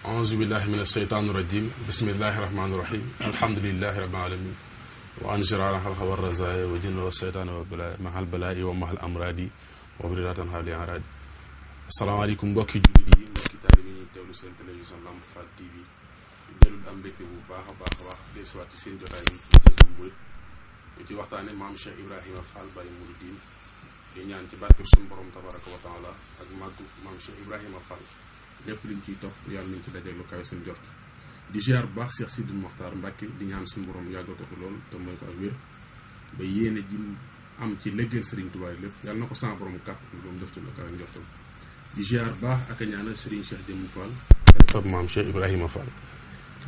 أعوذ بالله من الشيطان الرجيم بسم الله الرحمن الرحيم الحمد لله رب العالمين وأنشر على خلق والرزايا وجن والشيطان والبلاء مع البلاء ومع الأمراض وبريرات حول عراض السلام عليكم mbokki jullit yi mbokki taalibe yi teewlu seen télévision Lamp Fall TV dellu am mbégte bu baax a baax desuwaat ci seen jotaay bi Jazboul Mouride ñu ci waxtaane maam Cheikh Ibrahima Fall Baye Mouridine di ñaan ci barke suñu borom tabaraka wa taala ak màggu maam Cheikh Ibrahima Fall lépp liñ ciy topp yàlla nañ ci dajeeg lu kawe suñu jort di ziar bu baax Cheikh Sidil Mokhtar Mbacke di ñaan suñu borom yàggal ko fi lool te mooy ko ak wér ba yéene ji am ci liggéeyal Serigne Touba lépp yàlla na ko sama borom kàtt loolu def ci lu kawe njortam di ziar bu baax ak a ñaanal Serigne Cheikh Jëmm Fall xalifa maam Cheikh Ibrahima Fall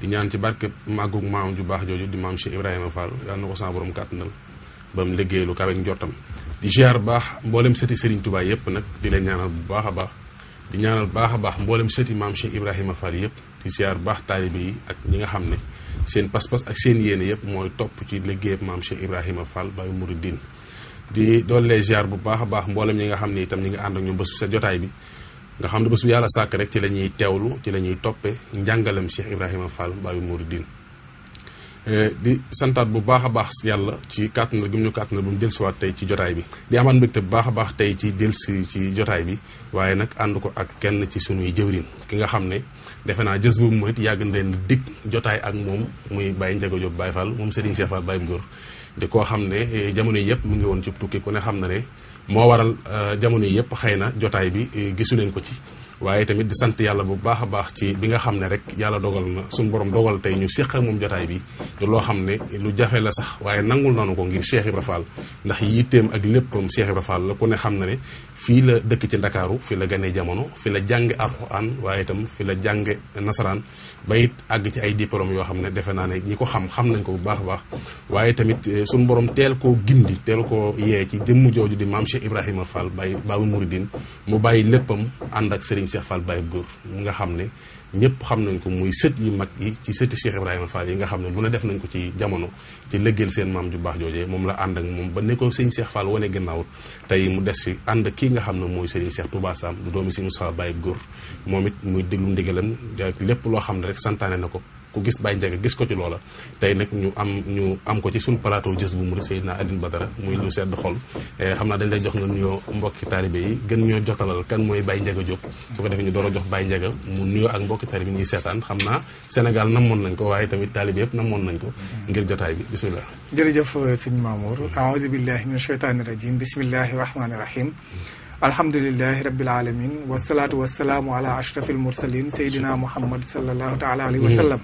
di ñaan ci barke màggug maam ju baax jooju di maam Cheikh Ibrahima Fall yàlla na ko sama borom kàttanal ba mu liggéey lu kawe njortam di ziar bu baax mboolem sëti Serigne Touba yëpp nag di leen ñaanal bu baax a baax di ñaanal baax a baax mboolem sëti maam Cheikh Ibrahima Fall yëpp di ziar baax taalibe yi ak ñi nga xam ne seen pas-pas ak seen yéene yëpp mooy topp ci liggéeyam maam Cheikh Ibrahima Fall Baye Mouridine di doole ziar bu baax a baax mboolem ñi nga xam ne itam ñi nga ànd ak ñoom bés sa jotaay bi nga xam ne bés bu yàlla sàkk rek ci la ñuy teewlu ci la ñuy toppe njàngalem Cheikh Ibrahima Fall Baye Mouridine di santaat bu baax a baax yàlla ci kàttanal gi mu ñu kàttanal bu mu dellusiwaat tey ci jotaay bi di amaat mbégte bu baax a baax tey ci dellusi ci jotaay bi waaye nag ànd ko ak kenn ci sunuy jëwriñ ki nga xam ne defe naa Jazboul Mouride yàgg na leen dig jotaay ak moom muy Baye Ndiaga Diop Baye Fall moom Serigne Cheikh Fall Baye Góor di koo xam ne jamono yi yëpp mu ngi woon ci tukki ku ne xam na ne moo waral jamono yi yëpp xëy na jotaay bi gisu leen ko ci waaye tamit di sant yàlla bu baax a baax ci bi nga xam ne rek yàlla dogal na suñu borom dogal tey ñu séq ak moom jotaay bi te loo xam ne lu jafe la sax waaye nangul nanu ko ngir Cheikh Ibra Fall ndax yitteem ak léppam Cheikh Ibra Fall la ku ne xam na ne fii la dëkk ci Ndakaaru fi la ganee jamono fi la jànge Alxuraan waaye itam fi la jànge nasaraan ba it àgg ci ay diplôme yoo xam ne defe naa ne ñi ko xam nañ ko bu baax a baax waaye tamit suñu borom teel koo gindi teel koo yee ci jëmm jooju di maam Cheikh Ibrahima Fall Baye Mouridine mu bàyyi léppam ànd ak Serigne Cheikh Fall Baye Góor mu nga xam ne ñëpp xam nañ ko muy sët yi mag yi ci sëti Cheikh Ibrahima Fall yi nga xam ne lu ne def nañ ko ci jamono ci lëggeel seen maam ju baax joojee moom la ànd ak moom ba ne ko sëñ Cheikh Fall wane gannaaw tey mu des fi ànd kii nga xam ne mooy Serigne Cheikh Touba Sam du doomi si Moussa Baye Góor moom it muy déglu ndigalam lépp loo xam ne rek santaane na ko ku gis Baye Ndiaga gis ko ci loola tey nag ñu am ko ci suñu plateau Jazboul Mouride Seydina Alioune Badara muy lu sedd xol xam naa dañ lay jox nga nuyoo mbokki taalibe yi gën ñoo jotalal kan mooy Baye Ndiaga Diop su ko defee ñu door a jox Baye Ndiaga mu nuyoo ak mbokki taalibe yi ñuy seetaan xam naa Sénégal namoon nañ ko waaye tamit taalibe yëpp namoon nañ ko ngir jotaay bi bisimilah. jërëjëf sëñ Mamour aoudu billahi min asheytaani rajim bismillahi rahmaani rahim alhamdulilahi rabbil alamin wasalaatu wasalaamu ala ashrafil mursalin sayyidina muhammad sallallahu taala alayhi wa sallam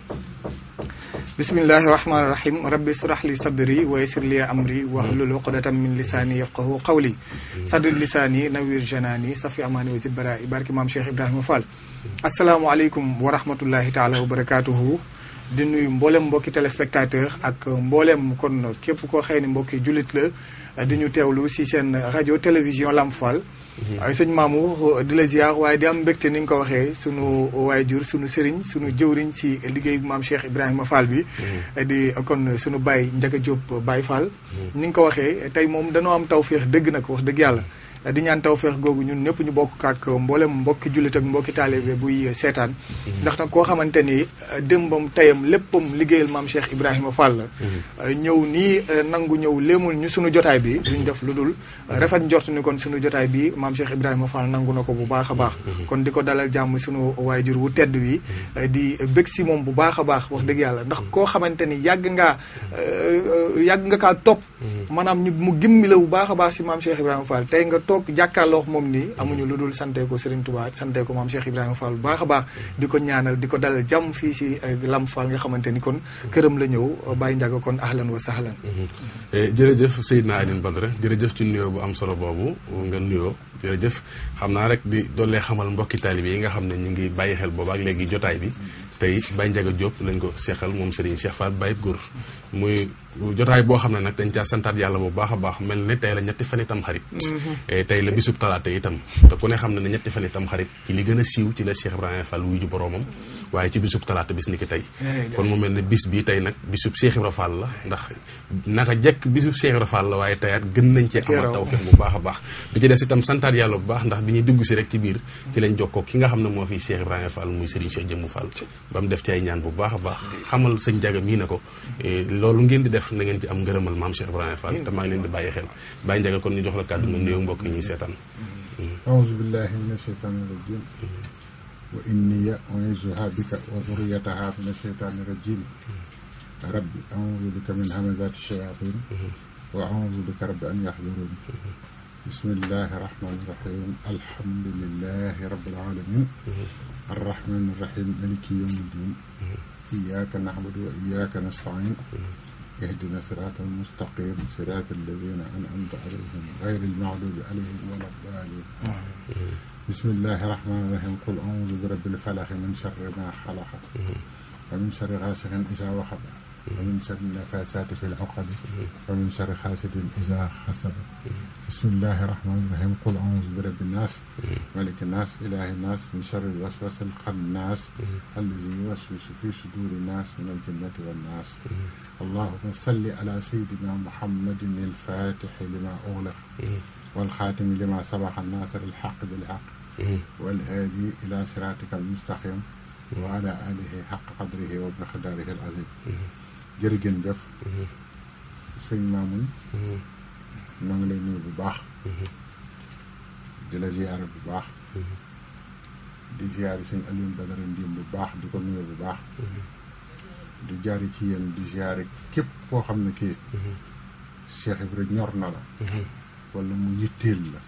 bismillahi rahmaani rahim rabbi israh li sadri wa yassir li amri wahlul uqdatan min lisaani yafqahu qawli sadri lisaani nawir janaani safi amaani wa zid bara'i barki maam Cheikh Ibrahima Fall asalaamualeykum wa rahmatullahi taala wa barakatuhu di nuyu mboolem mbokki téléspectateur ak mboolem kon képp koo xëy ne mbokki jullit la di ñu teewlu si seen rajo télévision Lamp Fall ay sëñ Mamour di la ziar waaye di am mbégte ni nga ko waxee sunu waayjur sunu sëriñ sunu jëwriñ si liggéey maam Cheikh Ibrahima Fall bi di kon sunu Baye Ndiaga Diop Baye Fall ni nga ko waxee tey moom dañoo am tawféex dëgg nag wax dëgg yàlla di ñaan tawféex googu ñun ñëpp ñu bokk ak mboolem mbokki jullit ak mbokki taalibe buy seetaan ndax nag koo xamante ni démbam tayam léppam liggéeyal maam Cheikh Ibrahima Fall la ñëw nii nangu ñëw léemul ñu sunu jotaay bi duñ def lu dul rafet njort ni kon sunu jotaay bi maam Cheikh Ibrahima Fall nangu na ko bu baax a baax kon di ko dalal jàmm sunu waajur wu tedd wi di bëgg si moom bu baax a baax wax dëgg yàlla ndax koo xamante ni yàgg nga kaa topp maanaam ñu mu gimmi la bu baax a baax si maam Cheikh Ibrahima Fall tey nga toog jàkkaarloo moom nii amuñu lu dul sante ko Serigne Touba sante ko maam Cheikh Ibrahima Fall bu baax a baax di ko ñaanal di ko dalal jàmm fii si Lamp Fall nga xamante ni kon këram la ñëw Baye Ndiaga kon ahlan wa sahlan jërëjëf Seydina Alioune Badara jërëjëf ci nuyoo bu am solo boobu nga nuyoo jërëjëf xam naa rek di doolee xamal mbokki taalibe yi nga xam ne ñu ngi bàyyi xel boobu ak léegi jotaay bi tey Baye Ndiaga Diop lañ ko seexal moom Serigne Cheikh Fall Baye Góor muy jotaay boo xam ne nag dañ caa santaat yàlla bu baax a baax mel ne tey la ñetti fan itam xarit tey la bisub talaata itam te ku ne xam ne ne ñetti fan itam xarit ci li gën a siiw ci la Cheikh Ibrahima Fall wuyu ju boroomam waaye ci bisub talaata bis ni ki tey kon mu mel ne bis bi tey nag bisub Cheikh Ibrahima Fall la ndax naka jekk bisub Cheikh Ibrahima Fall la waaye teyaat gën nañ cee amal tawfeex bu baax a baax bi ci des itam santaat yàlla bu baax ndax bi ñuy dugg si rek ci biir ci lañ jokkoo ki nga xam ne moo fi Cheikh Ibrahima Fall muy Serigne Cheikh Jëmmu Fall ba mu def ci ay ñaan bu baax a baax xamal sëñ Ndiaga mii na ko loolu ngeen di def na ngeen ci am ngërëmal maam Cheikh Ibrahima Fall te maa ngi leen di bàyyi xel Baye Ndiaga kon ñu jox la kàddu nga nuyoo mbokk yi ñuy seetaan a'uuzu billahi mina shaytaani rajiim wa inni u'iizuhaa bika wa dhurriyyatahaa mina shaytaani rajiim rabbi a'uuzu bika min hamazaati shayaatiin wa a'uuzu bika rabbi an yahduruun bismillahi rahmaani rahiim alhamdulillahi rabbil aalamiin arrahmaani rahiim maaliki yawmi ddiin iyyaaka na'budu wa iyyaaka nasta'iin ihdina siraatal mustaqiim siraatal laziina an'amta alayhim ghayril maghduubi alayhim wa lad-daalliin bismillahi rahmaani rahiim qul a'uuzu bi rabbil falaq min sharri maa xalaq wa min sharri gaasiqin izaa waqab wa min sharri nafaasaati fil uqad wa min sharri haasidin izaa hasad bismillahi rahmaani rahiim qul a'uuzu bi rabbin naas malikin naas ilaahin naas min sharril waswasil xannaas allazii yuwaswisu fii suduurin naas minal jinnati wan naas allahumma salli ala sayyidina muhammadin al-faatixi limaa ughliqa wal xaatimi limaa sabaqa naasiril haqqi bil haqqi wal haadii ilaa siraatikal mustaqiim wa ala aalihi haqqa qadrihi wa miqdaarihi al-aziim. jërë ngeen jëf. sëñ Mamoune. ñoo ngi lay nuyu bu baax. di la ziyaare bu baax. di ziyaare sëñ Alioune Badara Ndim bu baax di ko nuyu bu baax. di jaari ci yéen di ziyaare képp koo xam ne kii. Cheikh Ibrahima ñor na la. wala mu yitteel la.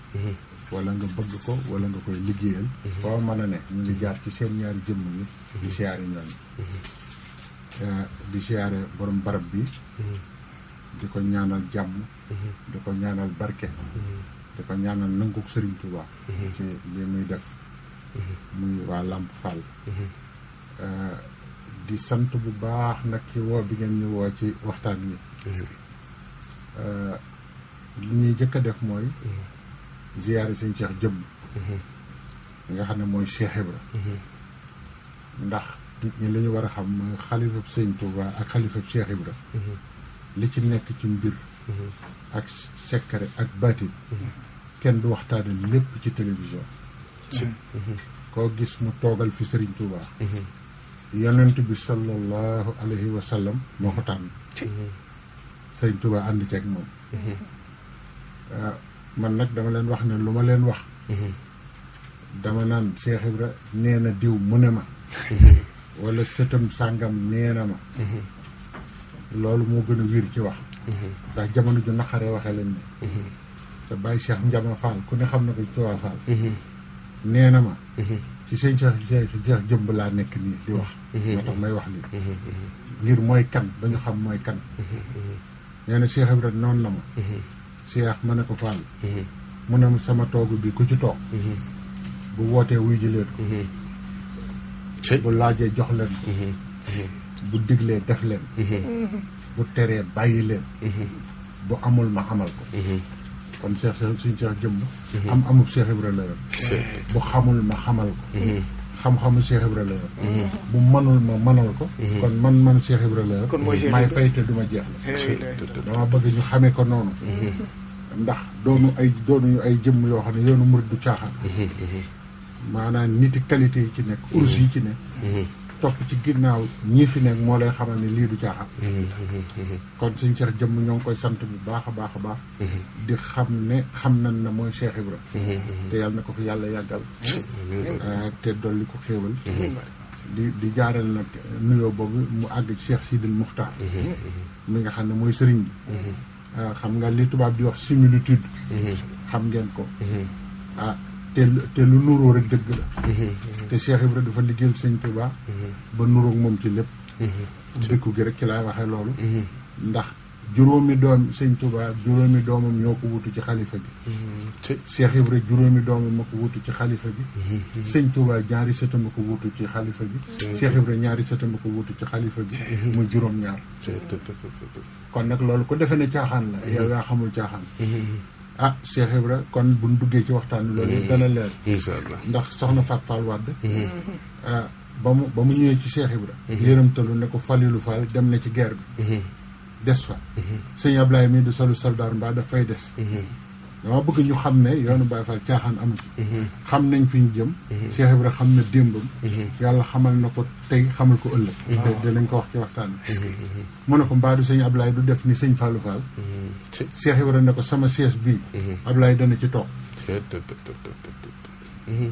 wala nga bëgg ko wala nga koy liggéeyal. foo mën a ne ñu ngi jaar ci seen ñaari jëmm yi. di ziyaare ñooñu. di ziyaare borom barab bi. di ko ñaanal jàmm. di ko ñaanal barke. di ko ñaanal nanguk Serigne Touba. ci li muy def. muy waa Lamp Fall. di sant bu baax nag ci woo bi ngeen ñu woo ci waxtaan wi. li ñuy jëkk a def mooy. ziyaare sëñ Cheikh Jëmm. nga xam ne mooy Cheikh Ibra. ndax nit ñi li ñu war a xam mooy xalifab sëñ Touba ak xalifab Cheikh Ibra. li ci nekk ci mbir. ak secret ak baatin. kenn du waxtaane lépp ci télévision. koo gis mu toogal fi Serigne Touba. yonent bi sallallahu alayhi wa sallam moo ko tànn. Serigne Touba ànd ceeg moom. man nag dama leen wax ne lu ma leen wax. dama naan Cheikh Ibra nee na diw mu ne ma. wala sëtam sàngam nee na ma. loolu moo gën a wiir ci wax. ndax jamono ju naqaree waxee lañ ne. te bàyyi Cheikh Ndiama Fall ku ne xam na ko ci Touba Fall. nee na ma. ci sëñ Cheikh Jëmb laa nekk nii di wax. moo tax may wax lii. ngir mooy kan ba ñu xam mooy kan. nee na Cheikh Ibra noonu na ma. Cheikh ma ne ko Fall. mu ne sama toogu bi ku ci toog. bu wootee wuy ji leen ko. bu laajee jox leen ko. bu diglee def leen. bu teree bàyyi leen. bu amul ma amal ko. kon suñu Cheikh Jëmb. amub Cheikh Ibra la yor. bu xamul ma xamal ko. xam-xamu Cheikh Ibra la yor. bu mënul ma mënal ko. kon man Cheikh Ibra la yor. may fay te duma jeex la. dama bëgg ñu xamee ko noonu. ndax doonuñu ay jëmm yoo xam ne yoonu murid du caaxaan. maanaam niti qualité yi ci nekk urs yi ci nekk. topp ci ginnaaw ñii fi nekk moo lay xamal ne lii du caaxaan. kon suñ Cheikh Jëmm ñoo ngi koy sant bu baax a baax a baax. di xam ne xam nañ ne mooy Cheikh Ibra. te yàlla na ko fi yàlla yàggal. te dolli ko xéewal. di jaareel nag nuyoo boobu mu àgg ci Cheikh Sidil Muxtaar. mi nga xam ne mooy sëriñ bi. xam nga li tubaab di wax similitude. xam ngeen ko. te lu nuroo rek dëgg la. te Cheikh Ibra dafa liggéeyal sëñ Touba. ba nuroog moom ci lépp. dëkku gi rek ci laay waxee loolu. ndax juróomi doom sëñ Touba juróomi doomam ñoo ko wutu ci xalifa gi. Cheikh Ibra juróomi doomam ma ko wutu ci xalifa gi. sëñ Touba ñaari sëtam ma ko wutu ci xalifa gi. Cheikh Ibra ñaari sëtam ma ko wutu ci xalifa gi. muy juróom-ñaar. kon nag loolu ko defee ne caaxaan la yow yaa xamul caaxaan. Cheikh Ibra kon buñ duggee ci waxtaan wi loolu dana leer. incha allah ndax soxna Fat Fall Wade. ba mu ñëwee ci Cheikh Ibra. yërëmtalu ne ko Falilou Fall dem na ci guerre bi. des fa. sëñ Ablaye mii du solu soldaar mbaa daf fay des. dama bëgg ñu xam ne yoonu Baye Fall caaxaan am ci. xam nañ fi ñu jëm. Cheikh Ibra xam na démbam. yàlla xamal na ko tey xamal ko ëllëg. te dinañ ko wax ci waxtaan bi. mu ne ko mbaa du sëñ Ablaye du def ni sëñ Fallou Fall. Cheikh Ibra ne ko sama siège bii. Ablaye dana ci toog.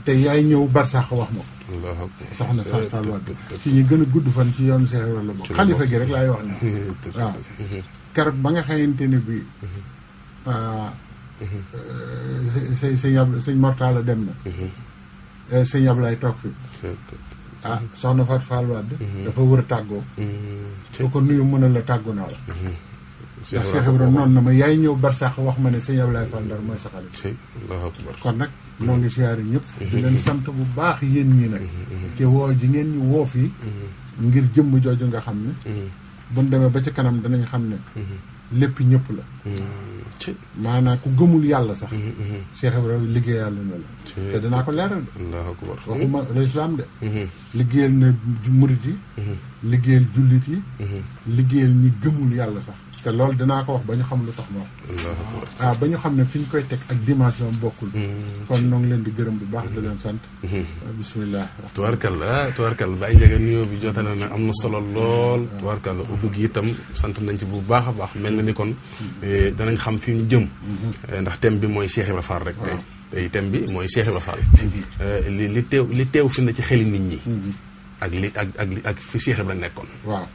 te yaay ñëw barsax wax ma ko. soxna Fat Fall Wade ci ñi gën a gudd fan ci yoonu Cheikh Ibra la bokk. xalifa gi rek laay wax ni waaw keroog ba nga xamante ne bii sëñ Mortala dem na. sëñ Ablaye toog fi. soxna Fat Fall Wade dafa wër tàggoo. bu ko nuyu mën a la tàggu naa la. ndax Cheikh Ibra noonu na ma yaay ñëw barsax wax ma ne sëñ Ablaye Fall Ndar mooy sa xalifa. kon nag noo ngi siyaare ñëpp. di leen sant bu baax yéen ñi nag. ci woo ji ngeen ñu woo fii. ngir jëmm jooju nga xam ne. buñ demee ba ci kanam danañ xam ne. lépp ñëpp la. maanaam ku gëmul yàlla sax. Cheikh Ibra liggéeyal na la. te dinaa ko leeral de. waxuma l'islam de. liggéeyal na murit yi. liggéeyal jullit yi. liggéeyal ñi gëmul yàlla sax. te loolu dinaa ko wax ba ñu xam lu tax ma wax. ba ñu xam ne fi ñu koy teg ak dimension bokkul. kon ñoo ngi leen di gërëm bu baax di leen sant. bisimilah. tubaarkalla Baye Ndiaga nuyoo bi jotale na am na solo lool. tubaarkalla ubbi gi itam sant nañ ci bu baax a baax mel na ni kon danañ xam fi ñu jëm. ndax thème bi mooy Cheikh Ibra Fall rek tey. tey thème bi mooy Cheikh Ibra Fall. li teew fi na ci xeli nit ñi. ak fi Cheikh Ibra nekkoon. waaw.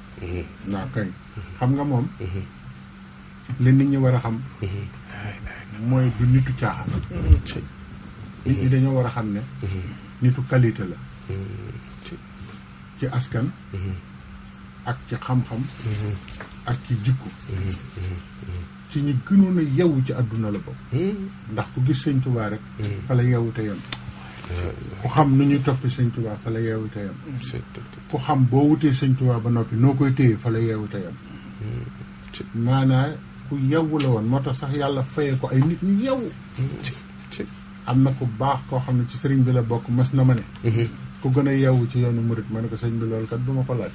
waaw kay xam nga moom. li nit ñi war a xam. mooy du nitu caaxaan. nit ñi dañoo war a xam ne. nitu qualité la. ci askan. ak ci xam-xam. ak ci jikko. ci ñi gënoon a yeewu ci àdduna la bokk. ndax ku gis sëñ Tuubaa rek. fa la yeewu te yem. ku xam nu ñuy toppi sëñ Tuubaa fa la yeewu te yem. ku xam boo wutee sëñ Tuubaa ba noppi noo koy téye fa la yeewu te yem. maanaa ku yeewu la woon moo tax sax yàlla fayee ko ay nit ñu yeewu. am na ku baax koo xam ne ci sëriñ bi la bokk mas na ma ne. ku gën a yeewu ci yoonu murit ma ne ko sëñ bi loolu kat du ma ko laaj.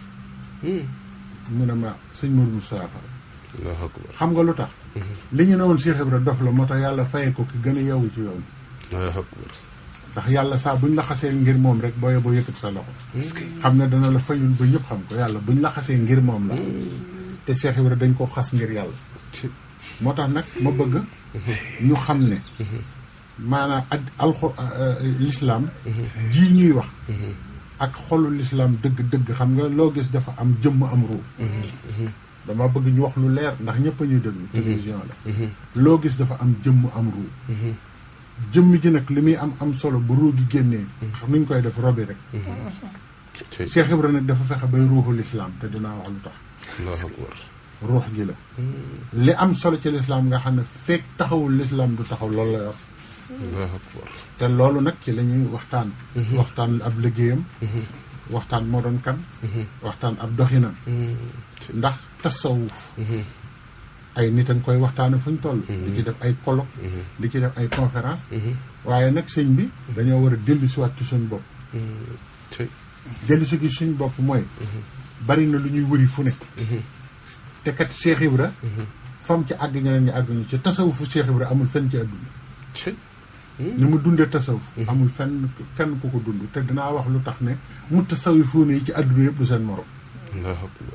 mu ne ma sëñ Mourou Moussa xam nga lu tax. li ñu ne woon Cheikh Ibra dof la moo tax yàlla fayee ko ki gën a yeewu ci yoonu. ndax yàlla saa buñ la xasee ngir moom rek booyee boo yëkkati sa loxo. xam ne dana la fayul ba ñëpp xam ko yàlla buñ la xasee ngir moom la. te Cheikh Ibra dañ ko xas ngir yàlla. moo tax nag ma bëgg. ñu xam ne. maanaam l'islam. ji ñuy wax. ak xolu l'islam dëgg-dëgg xam nga loo gis dafa am jëmm am ruu. dama bëgg ñu wax lu leer ndax ñëpp a ñuy déglu. télévision la. loo gis dafa am jëmm am ruu. jëmm ji nag li muy am solo bu ruu gi génnee. nuñ koy def robi rek. Cheikh Ibra nag dafa fexe bay ruuxu l'islam te dinaa wax lu tax. ruux gi la. li am solo ci l'islam nga xam ne fekk taxawul l'islam du taxaw loolu la yor. te loolu nag ci la ñuy waxtaan. waxtaan ab liggéeyam. waxtaan moo doon kan. waxtaan ab doxinam. ndax tasawuf. ay nit a ngi koy waxtaane fu ñu toll. di ci def ay colloque. di ci def ay conférence. waaye nag sëñ bi dañoo war a dellu si waat ci suñu bopp. dellu si gi suñu bopp mooy. bari na lu ñuy wëri fu ne. te kat Cheikh Ibra. fam ci àgg ñeneen ñi àgguñu ci tasawufu Cheikh Ibra amul fenn ci àdduna. ni mu dundee tasawuf amul fenn kenn ku ko dund te dinaa wax lu tax ne mu tasawifoon yi ci àdduna yëpp du seen morom.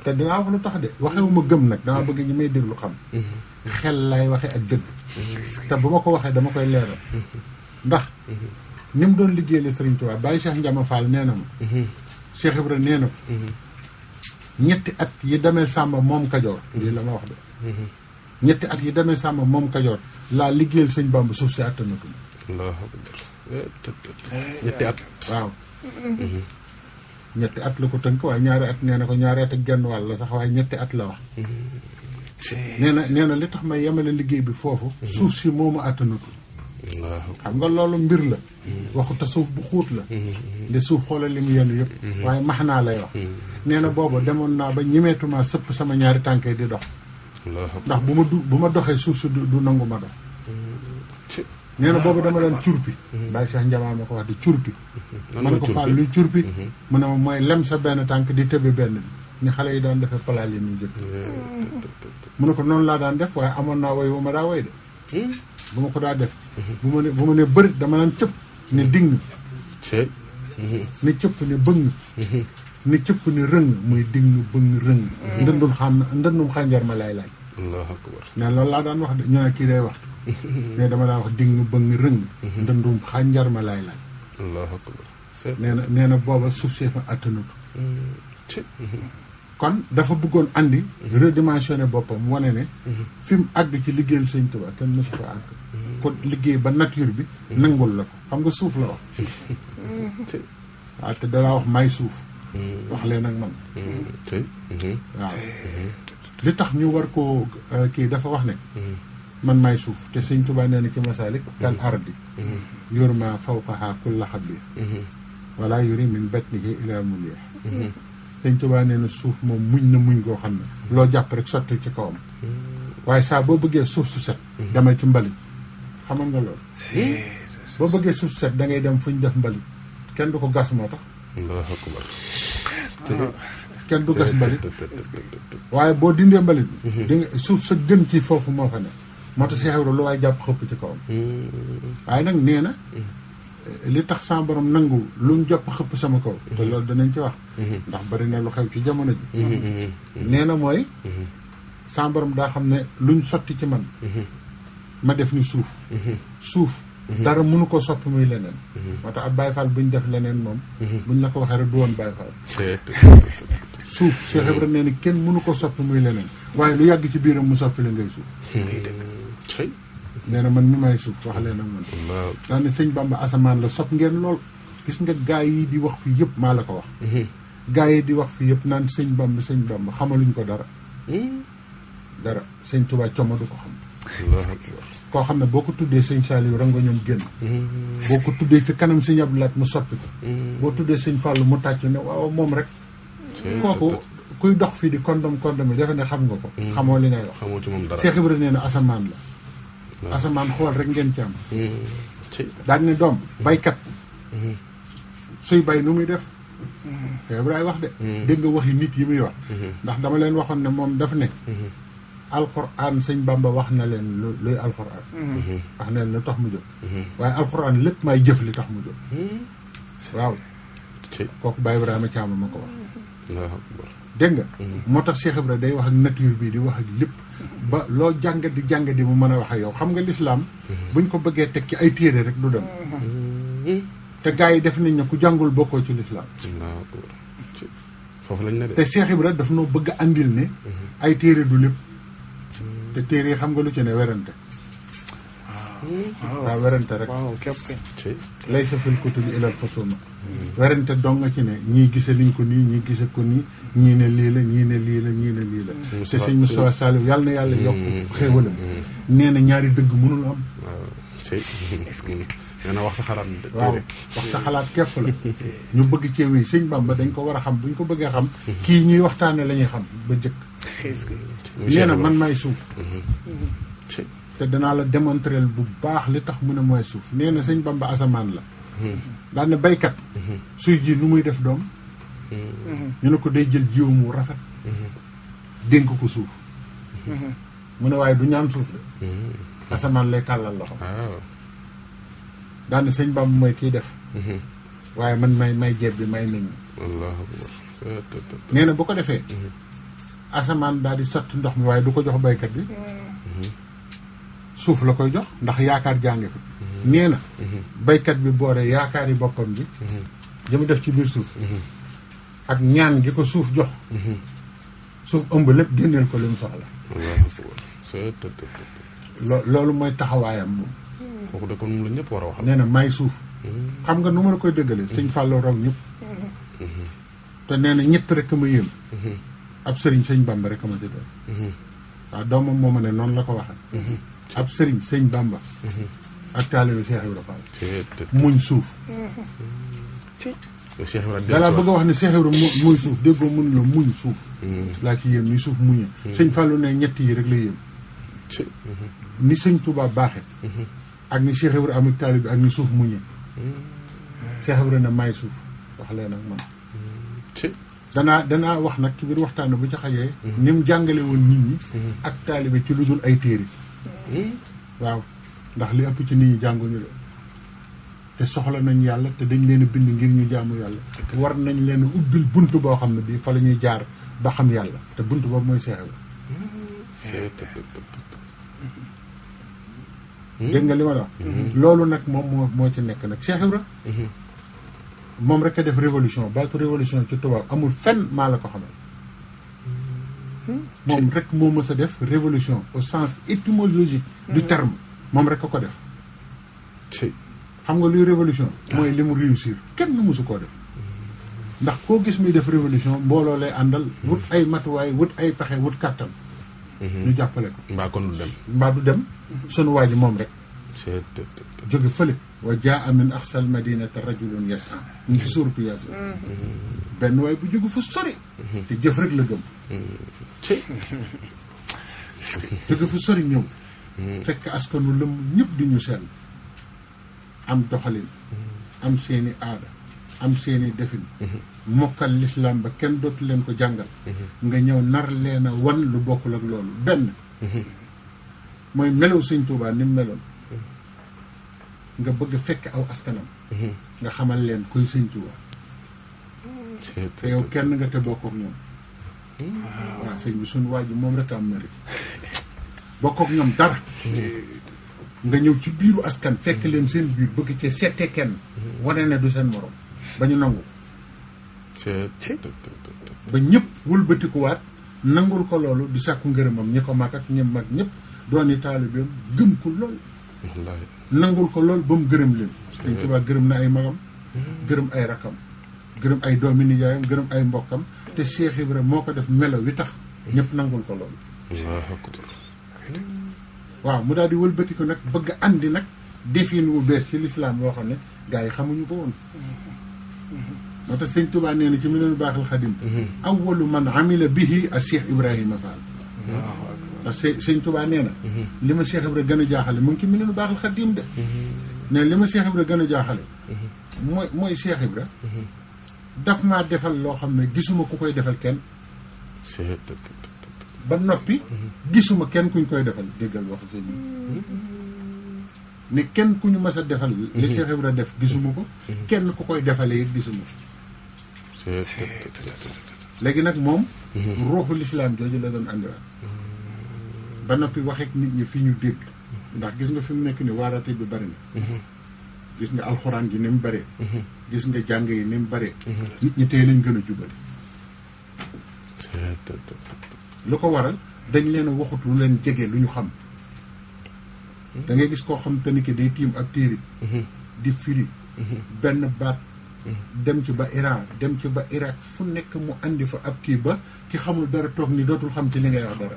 te dinaa wax lu tax de waxewuma gëm nag dama bëgg ñi may déglu xam. xel lay waxee ak dëgg. te bu ma ko waxee dama koy leeral. ndax ni mu doon liggéeyal Sëriñ Tuubaa Baye Cheikh Ndiama Fall nee na ma. Cheikh Ibra nee na ko. ñetti at yi demee Samba moom Kajoor. lii la ma wax de. ñetti at yi demee Samba moom Kajoor laa liggéeyal sëñ Bamba suuf si attanatul. ñetti at. waaw. ñetti at la ko tënk waaye ñaari at nee na ko ñaari at ak genn wàll la sax waaye ñetti at la wax. nee na li tax may yemale liggéey bi foofu suuf si moomu àttanutu xam nga loolu mbir la waxu te suuf bu xuut la li suuf xoolal li mu yenn yëpp waaye max naa lay wax nee na booba demoon naa ba ñimeetuma sëpp sama ñaari tànk yi di dox ndax bu ma doxee suuf si du nangu ma dox nee na boobu dama daan curpi Baye Cheikh Ndiama ma ko wax di curpi ma ne ko Fall luy curpi mu ne ma mooy lem sa benn tànk di tëbi benn bi ni xale yi daan defee palaal yi ñu jëkk mu ne ko noonu laa daan def waaye amoon naa woy bu ma daa woy de bu ma ko daa def bu ma ne bërit dama naan cëpp ne ding ne cëpp ne bëng ne cëpp ne rëng muy ding bëng rëng ndëndum xànjar ma lay laaj Allahu akbar ne loolu laa daan wax de ñu ne kii day wax ne dama daan wax ding bëng rëng ndëndum xànjar ma lay laaj Allahu akbar nee na booba suuf see fa attanut kon dafa bëggoon andi redimensionné boppam wane ne fi mu àgg ci liggéeyal Sëñ Tuubaa kenn mësu ko àgg ko liggéey ba nature bi nangul la ko xam nga suuf la wax waaw te dalaa wax may suuf wax leen ak man waaw li tax ñu war ko kii dafa wax ne man may suuf te Sëñ Tuubaa nee na ci Masaalik kal ardi yurma fawqaha kulla habbi wala yuri min batnihi ila mulih Sëñ Tuubaa nee na suuf moom muñ goo xam ne loo jàpp rek sotti ci kawam waaye saa boo bëggee suuf su set demal ci mbalit xamal nga loolu boo bëggee suuf su set da ngay dem fu ñu def mbalit kenn du ko gas moo tax Allahu akbar kenn du gas mbalit waaye boo dindee mbalit bi di nga suuf sa gën ci foofu moo fa ne moo tax Cheikh Ibra lu waaye jàpp xëpp ci kawam waaye nag nee na li tax sama borom nangu luñ jopp xëpp sama kaw te loolu danañ ci wax ndax bari na lu xew ci jamono ji nee na mooy sama borom daa xam ne luñ sotti ci man ma def ni suuf dara mënu ko soppi muy leneen moo tax ab Baye Fall buñ def leneen moom buñ la ko waxee rek du woon Baye Fall suuf Cheikh Ibra nee na kenn mënu ko soppi muy leneen waaye lu yàgg ci biiram mu soppi la ngay suuf nee na man mi may suuf wax leen ak man daa ne Sëñ Bamba asamaan la sopp ngeen lool gis nga gaa yi di wax fii yëpp maa la ko wax gaa yi di wax fii yëpp naan Sëñ Bamba xamaluñ ko dara Sëñ Tuubaa coma du ko xam koo xam ne boo ko tuddee Sëñ Saliou rango ñoom génn boo ko tuddee fi kanam Sëñ Abdou Lahat mu soppi ko boo tuddee Sëñ Fàllu mu tàcc ne waaw moom rek kooku kuy dox fii di kondom yi defe ne xam nga ko xamoo li ngay wax Cheikh Ibra nee na asamaan la asamaan xool rek ngeen ci am daan ne doom baykat suy bay nu muy def Ibrahima wax de dégg nga waxi nit yi muy wax ndax dama leen waxoon ne moom daf ne alxuraan Sëñ Bamba wax na leen luy alxuraan wax na leen lu tax mu jóg waaye alxuraan lépp may jëf li tax mu jóg waaw kooku Baye Ibrahima Thiam ma ko wax dégg nga moo tax Cheikh Ibrahima day wax ak nature bi di wax ak lépp ba loo jàngat di mu mën a wax ak yow xam nga lislaam buñ ko bëggee teg ci ay téere rek du dem te gars yi def nañ ne ku jàngul bokkoo ci lislaam foofu lañ ne de te Cheikh Ibrahima daf noo bëgg andil ne ay téere du lépp te téere yi xam nga lu ci ne werante waaw werante rek lay sa fil kutubi ilal xusuma werante dong nga ci ne ñii gise liñ ko nii ñii gise ko nii ñii ne lii la ñii ne lii la ñii ne lii la te sëñ Moustapha Saliou yàlla na yàlla yokk xéewalam nee na ñaari dëgg mënul am nee na wax sa xalaat waaw wax sa xalaat képp la ñu bëgg cee wéy Sëñ Bamba dañ ko war a xam bu ñu ko bëggee xam kii ñuy waxtaane la ñuy xam ba jëkk nee na man may suuf te danaa la démontrer bu baax li tax mu ne mooy suuf nee na Sëñ Bamba asamaan la daan ne baykat suy ji nu muy def doom ñu ne ko day jël jiw mu rafet dénk ko suuf mu ne waaye du ñaan suuf de asamaan lay tàllal loxo daan ne Sëñ Bamba mooy kiy def waaye man may jeeb bi may meññ nee na bu ko defee asamaan daal di sotti ndox mi waaye du ko jox baykat bi suuf la koy jox ndax yaakaar jànge fi nee na baykat bi boore yaakaar yi boppam bi jëm def ci biir suuf ak ñaan gi ko suuf jox suuf ëmb lépp génneel ko li mu soxla loolu mooy taxawaayam moom kooku de kon moom la ñëpp war a wax nee na may suuf xam nga nu ma la koy dëggalee Sëñ Fallou raw ñëpp te nee na ñett rek ma yéem ab sëriñ Sëñ Bamba rek ma ci doon waaw doomam moo ma ne noonu la ko waxee. ab sëriñ sëñ Bamba. ak taalibe Cheikh Ibra Fall. muñ suuf. Cheikh Ibra dalaa bëgg a wax ne Cheikh Ibra muy suuf déggoo mun la muñ suuf. laa ci yéem ni suuf muñe. sëñ Fallou ne ñett yi rek la yéem. ni sëñ Touba baaxe ak ni Cheikh Ibra am ak taalibe ak ni suuf muñe. Cheikh Ibra ne maay suuf wax leen ak man. danaa wax nag ci biir waxtaan bu ci xajee. ni mu jàngale woon nit ñi. ak taalibe ci lu dul ay téere. waaw ndax li ëpp ci nit ñi jànguñu la te soxla nañ yàlla te dañ leen a bind ngir ñu jaamu yàlla. war nañ leen a ubbil bunt boo xam ne bii fa la ñuy jaar ba xam yàlla te bunt boobu mooy Cheikh Ibra. dégg nga li ma la wax. loolu nag moom moo ci nekk nag Cheikh Ibra. moom rek a def révolution baatu révolution ci tubaab amul fenn maa la ko xamal. moom rek moo mës a def révolution au sens étymologique du terme moom rek a ko def. xam nga luy révolution mooy li mu réussir kenn mësu koo def. ndax koo gis muy def révolution mbooloo lay àndal wut ay matuwaay wut ay pexe wut kàttan. ñu jàppale ko. mbaa kon du dem. mbaa du dem sunu waa ji moom rek. jóge fële. wa jaa min aqsal madinati rajulun yas'a ñu ngi ci suuratu Yaasin. benn waay bu jóge fu sori. te jëf rek la gëm. jóge fu sori ñëw. fekk askanu lëm ñëpp di ñu sell. am doxalin. am seeni aada. am seeni defin. mokkal lislaam ba kenn dootu leen ko jàngal. nga ñëw nar leen a wan lu bokkul ak loolu benn. mooy melaw sëñ Tuubaa ni mu meloon. nga bëgg fekk aw askanam. nga xamal leen kuy sëñ Tuubaa. te yow kenn nga te bokk ak ñoom. waaw sëñ bi suñu waa ji moom rek am mérite. bokk ak ñoom dara. nga ñëw ci biiru askan fekk leen seen biir bëgg cee seete kenn. wane ne du seen morom ba ñu nangu. ba ñëpp wëlbatikuwaat nangul ko loolu di sàkku ngërëmam ñi ko mag ak ñi mag ñëpp dooni taalibeem gëm ko lool. nangul ko lool ba mu gërëm leen. Sëñ Tuubaa gërëm na ay magam. gërëm ay rakam. gërëm ay doomi nijaayam gërëm ay mbokkam te Cheikh Ibra moo ko def melo wi tax ñëpp nangul ko loolu. waaw mu daal di wëlbatiku nag bëgg andi nag defin wu bees ci lislaam boo xam ne gars yi xamuñu ko woon. moo tax sëñ Tuubaa nee na ci Minanul Baaxil Xadim. awwalu man amila bihi a Cheikh Ibrahima Fall. ndax sëñ Tuubaa nee na. li ma Cheikh Ibra gën a jaaxale mu ngi ci Minanul Baaxil Xadim de. ne li ma Cheikh Ibra gën a jaaxale. mooy Cheikh Ibra. daf maa defal loo xam ne gisuma ku koy defal kenn. ba noppi. gisuma kenn kuñ koy defal déggal wax sëñ bi. ne kenn ku ñu mas a defal. li Cheikh Ibra def gisuma ko. kenn ku koy defalee it gisuma ko. léegi nag moom. ruuxu lislaam jooju la doon andiwaat. ba noppi waxeek nit ñi fi ñu dégg. ndax gis nga fi mu nekk ni waarate bi bari na. gis nga alxuraan ji ni mu bëree. gis nga jàng yi ni mu bëree. nit ñi tey lañ gën a jubali. lu ko waral dañ leen a waxut lu leen jege lu ñu xam. da ngay gis koo xam te ni ki day tiim ab téere di firi. benn baat. dem ci ba Iran dem ci ba Irak fu nekk mu andi fa ab kii ba ki xamul dara toog ni dootul xam ci li ngay wax dara.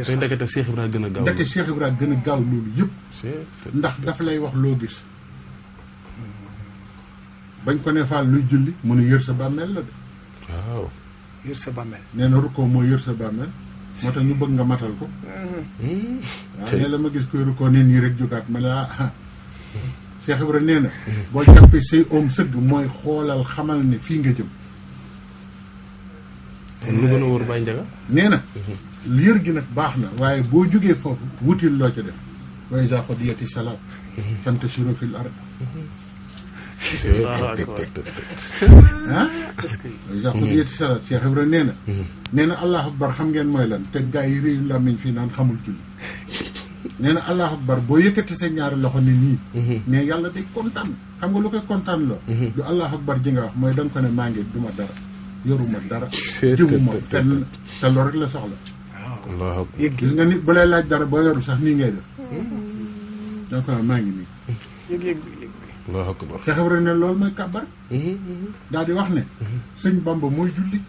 te ndekete Cheikh Ibra gën a gaaw. ndekete Cheikh Ibra gën a gaaw loolu yëpp. ndax daf lay wax loo gis. bañ ko ne faal luy julli mu ne yër sa bàmmeel la de. waaw. yër sa bàmmeel. nee na rukkoo mooy yër sa bàmmeel. moo tax ñu bëgg nga matal ko. waaw ne la ma gis koy rukkoo ne nii rek jógaat ma ne ah. Cheikh Ibra nee na. boo jàppee say oom sëgg mooy xoolal xamal ne fii nga jëm. kon lu gën a wóor Baye Ndiaga. nee na. yër gi nag baax na waaye boo jógee foofu wutil loo ca def. wa izaa qudiyati salaat. fantashiru fil ard. ah. wa izaa qudiyati salaat Cheikh Ibra nee na. nee na allahu akbar xam ngeen mooy lan te gaa yi réew làmmiñ fii naan xamul julli. nee na allahu akbar boo yëkkati sa ñaari loxo ne nii. mais yàlla day kontaan xam nga lu koy kontaan loo. du allahu akbar ji nga wax mooy da nga ko ne maa ngi duma dara yoruma dara. jiwuma fenn te loolu rek la soxla. waaw. gis nga nit bu lay laaj dara boo yorul sax nii ngay def. da nga ko ne maa ngi nii. yëg-yëg bi. Allahu akbar. Cheikh Ibra ne loolu mooy kàbbar. daal di wax ne. sëñ Bamba mooy julli.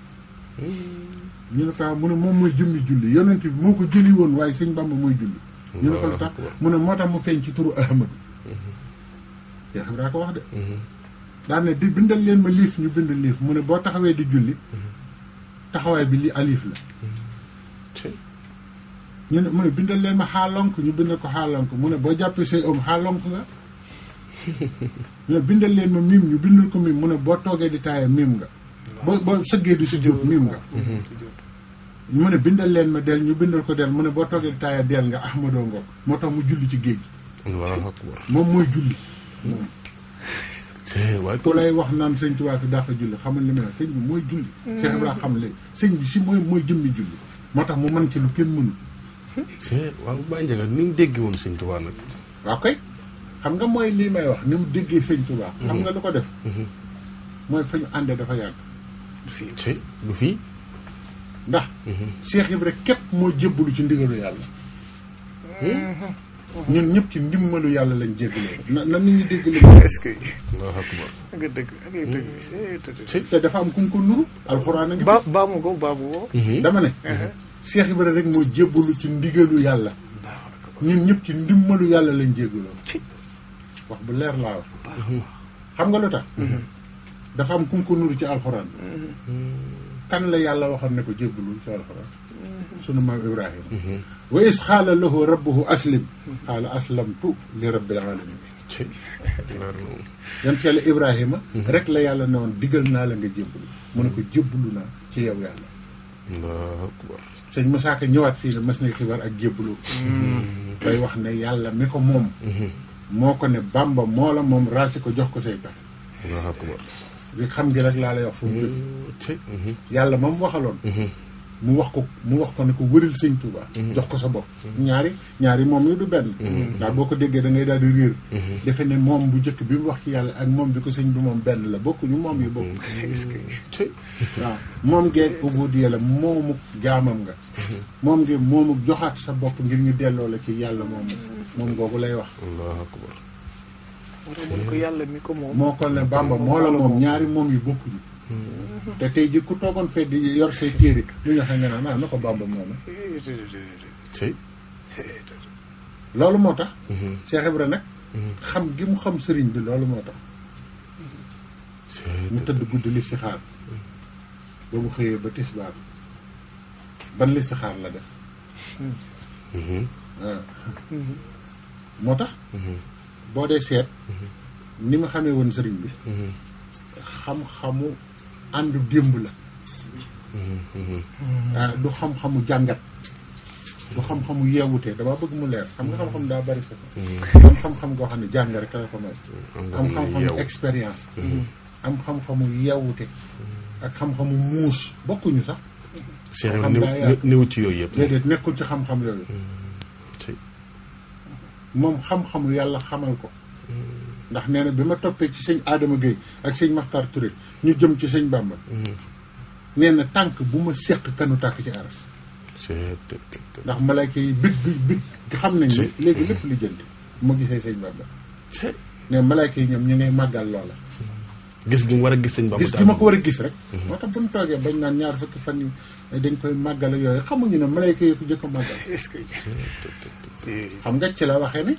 ñu ne ko mu ne moom mooy jëmmi julli yonent bi moo ko jëli woon waaye sëñ Bamba mooy julli ñu ne ko lu tax mu ne moo tax mu feeñ ci turu Ahmadu Cheikh Ibra ko wax de daan ne di bindal leen ma liif ñu bind liif mu ne boo taxawee di julli taxawaay bi li alif la ñu ne mu ne bindal leen ma xaalonk ñu bindal ko xaalonk mu ne boo jàppee say om xaalonk nga ñu ne bindal leen ma miim ñu bindal ko miim mu ne boo toogee di taaya miim nga boo sëggee di sujjóot miim nga mu ne bindal leen ma del ñu bindal ko del mu ne boo toogee di taaya del nga ahmadoo ngo moo tax mu julli ci géej gi moom mooy julli ku lay wax naan sëñ Tuubaa fi daa ko julli xamal li may wax sëñ bi mooy julli Cheikh Ibrahima xam léegi sëñ bi si mooy jëmmi julli moo tax mu mën ci lu kenn mënul waaw Baye Ndiaga ni mu déggee woon sëñ Tuubaa nag waaw kay xam nga mooy lii may wax ni mu déggee sëñ Tuubaa xam nga lu ko def mooy fa ñu àndee dafa yàgg du fii ndax Cheikh Ibrahima képp moo jébbalu ci ndigalu yàlla ñun ñëpp ci ndimbalu yàlla lañ jébbaloo na nit ñi dégg li est-ce que nga dëgg te dafa am ku ko nuru alxuraan a ngi baamu ko dama ne Cheikh Ibrahima rek moo jébbalu ci ndigalu yàlla ñun ñëpp ci ndimbalu yàlla lañ jébbaloo wax bu leer laa wax xam nga lu tax dafa am ku ko nuru ci alxuraan kan la yàlla waxoon ne ko jébbalul ci alxuraan sunu maam Ibrahima wa is xaala lahu rabbuhu aslim xaala aslamtu li rabbil alamin yonent yàlla Ibrahima rek la yàlla ne woon digal naa la nga jébbalu mu ne ko jébbalu naa ci yow yàlla Allahu akbar sëñ Moussa Ka ñëwaat fii ne mas na xibaar ak jébbalu day wax ne yàlla mi ko moom moo ko ne Bamba moo la moom raasi ko jox ko say tax Allahu akbar li xam ngi rek laa lay wax fu mu jóg yàlla moom waxaloon mu wax ko ne ko wëril sëñ Touba jox ko sa bopp ñaari moom yi du benn ndax boo ko déggee da ngay daal di réer defe ne moom bu njëkk bi mu wax ci yàlla ak moom bi ko sëñ bi moom benn la bokkuñu moom yi bokku waaw moom ngeen ubudiyya la moomu jaamam nga moom ngeen moomu joxaat sa bopp ngir ñu delloo la ci yàlla moom googu lay wax Allahu akbar ko yàlla mi ko moom moo ko ne Bamba moo la moom ñaari moom yi bokkuñu te tey ji ku toogoon fee di yor say téere lu ñu xam nga naan na ko Bamba moom loolu moo tax Cheikh Ibra nag xam gi mu xam sëriñ bi loolu moo tax mu tëdd guddi listixaar ba mu xëyee ba tisbaar ban listixaar la def waaw moo tax boo dee seet ni ma xamee woon sëriñ bi xam-xamu àndu démb la du xam-xamu jàngat du xam-xamu yeewute dama bëgg mu leer xam nga xam-xam daa bari façon am xam-xam goo xam ne jàng rek la ko may am xam-xamu expérience am xam-xamu yeewute ak xam-xamu muus bokkuñu sax xam néew ci yooyu yëpp déedéet nekkul ci xam-xam yooyu moom xam-xamu yàlla xamal ko ndax nee na bi ma toppee ci sëñ Adama Gueye ak sëñ Makhtar Touré ñu jëm ci sëñ Bamba nee na tànk bu ma séq kanu tàkk ci aras ndax malayka yi bit xam nañ ne léegi lépp li jënd bu ma gisee sëñ Bamba ne malayka yi ñoom ñu ngay màggal loola gis gi mu war a gis sëñ Bamba gis gi ma ko war a gis rek moo tax bu ñu toogee bañ naan ñaar fukki fan yi dañ koy màggal yooyu xamuñu ne malayka yi ko jëkk a màggal xam nga ci la waxee ne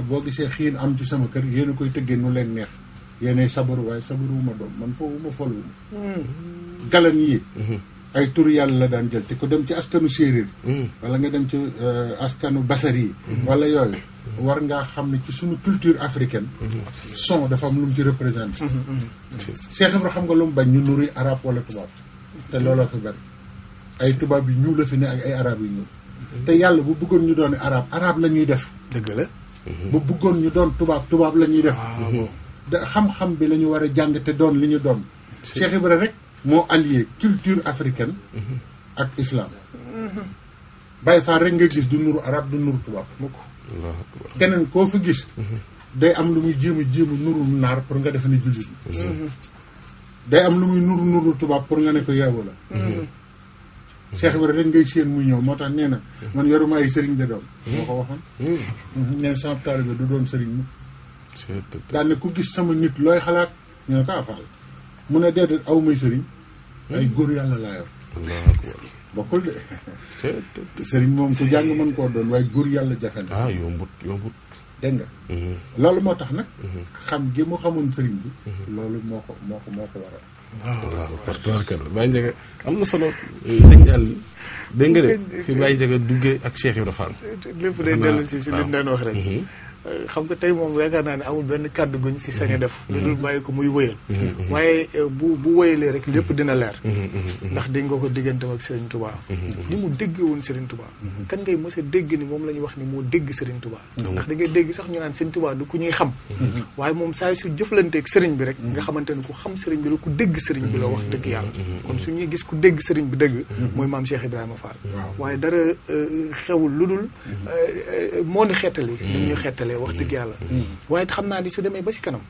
boo gisee xiin am ci sama kër yéen a koy tëggee nu leen neex yéenay sabaru waaye sabaruwuma doom man foofu ma folwuma galan yi ay tur yàlla la daan jël te ko dem ci askanu séeréer wala nga dem ci askanu basar yi wala yooyu war ngaa xam ne ci suñu culture africaine son dafa am lu mu ci représenté Cheikh Ibra xam nga lu mu bañ ñu nuri arab wala tubaab te looloo fi bari ay tubaab yu ñuul la fi ne ak ay arab yu ñuul te yàlla bu bëggoon ñu doon arab la ñuy def dëgg la bu bëggoon ñu doon tubaab la ñuy def da xam-xam bi la ñu war a jàng te doon li ñu doon Cheikh Ibra rek moo allié culture africaine ak islam Baye Fall rek nga gis du nuru arab du nuru tubaab keneen koo fa gis day am lu muy jéem a nuru naar pour nga defe ne jullit day am lu muy nuru tubaab pour nga ne ko yeewu la Cheikh Ibra rek ngay séen muy ñëw moo tax nee na man yoruma ay sëriñ de doom moo ko waxoon nee na sama taalibe du doon sëriñ mu daan ne ku gis sama nit looy xalaat ñu ne ko Fall mu ne déedéet aw may sëriñ ay góor yàlla laa yor. allahu akbar. bokkul de. sëriñ moom ku jàng mën koo doon waaye góor yàlla jafe na. ah yombut. dégg nga. loolu moo tax nag. xam gi mu xamoon sëriñ bi. loolu moo ko waral. waaw partenaire Baye Ndiaga am na solo. sëñ Diall dégg nga de fi Baye Ndiaga duggee ak Cheikh Ibrahima Fall. lépp day dellu si li mu doon wax rek. xam nga tey moom yaakaar naa ne amul benn kàddu guñ si sañ a def. lu dul bàyyi ko muy wëyal. waaye bu wëyalee rek lépp dina leer. ndax dégg nga ko digganteem ak Serigne Touba. ni mu dégg woon Serigne Touba. kan ngay mës a dégg ni moom la ñuy wax ni moo dégg Serigne Touba. ndax da ngay dégg sax ñu naan Serigne Touba du ku ñuy xam. waaye moom saa su jëflanteeg Serigne bi rek. nga xamante ne ku xam Serigne bi la ku dégg Serigne bi la wax dëgg yàlla. kon su ñuy gis ku dégg Serigne bi dëgg. mooy maam Cheikh Ibrahima Fall. waaye dara xewul lu dul moo ni xettali. ni ñu xettalee wax dëgg yàlla. waaye xam naa ni su demee ba si kanam.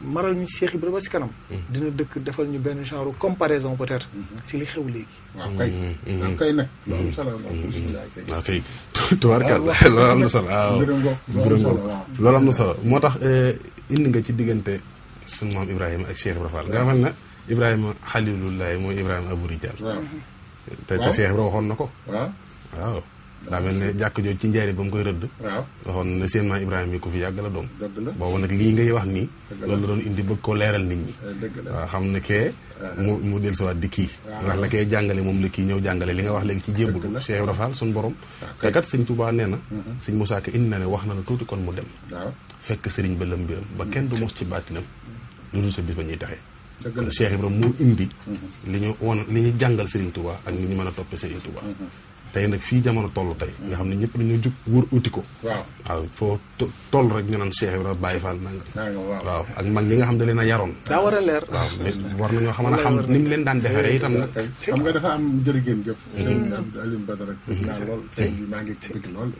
maral ñu Cheikh Ibrahima ba si kanam. dina dëkk defal ñu benn genre comparaison peut-être. si li xew léegi. waaw kay. waaw kay nag. loolu solo waaw kay. tubaarkàlla loolu am na solo waaw. loolu am na solo moo tax indi nga ci diggante sunu maam Ibrahima ak Cheikh Ibrahima Fall nga xam ne Ibrahima xalilullahi mooy Ibrahima Abou Rijal. waaw te Cheikh Ibrahima waxoon na ko. waaw. daa mel ne jàkk jooju ci njëriñ ba mu koy rëdd. waaw waxoon na seen maam Ibrahima yi ku fi yàgg la doom. dëgg la boobu nag lii ngay wax nii. loolu la doon indi bëgg koo leeral nit ñi. dëgg la waaw xam ne kee. mu dellusiwaat di kii. ndax la koy jàngale moom la kii ñëw jàngale li nga wax léegi ci jébbulu. Cheikh Ibrahima Fall suñu borom. te kat sëñ Touba nee na. sëñ Moussa Ka indi na ne wax na la tuuti kon mu dem. waaw fekk sëriñ ba lëm mbiram ba kenn du mos ci baatinam. lu dul sa bis ba ñuy taxee. dëgg la kon Cheikh Ibrahima moo indi. li ñu jàngal sëriñ Touba ak ni ñu mën a toppee sëriñ Touba. tey nag fii jamono toll tey nga xam ne ñëpp dañoo jug wër uti ko. waaw foo toll rek ñu naan Cheikh Ibrahima Baye Fall nanga. waaw ak mag ñi nga xam ne leen a yaroon. daa war a leer. waaw war nañoo xam ni mu leen daan defaree itam nag. xam nga dafa am jërëgéen jëf. sëñ Alioune Badara bëgg naa lool tey bi maa ngi ci bëgg lool.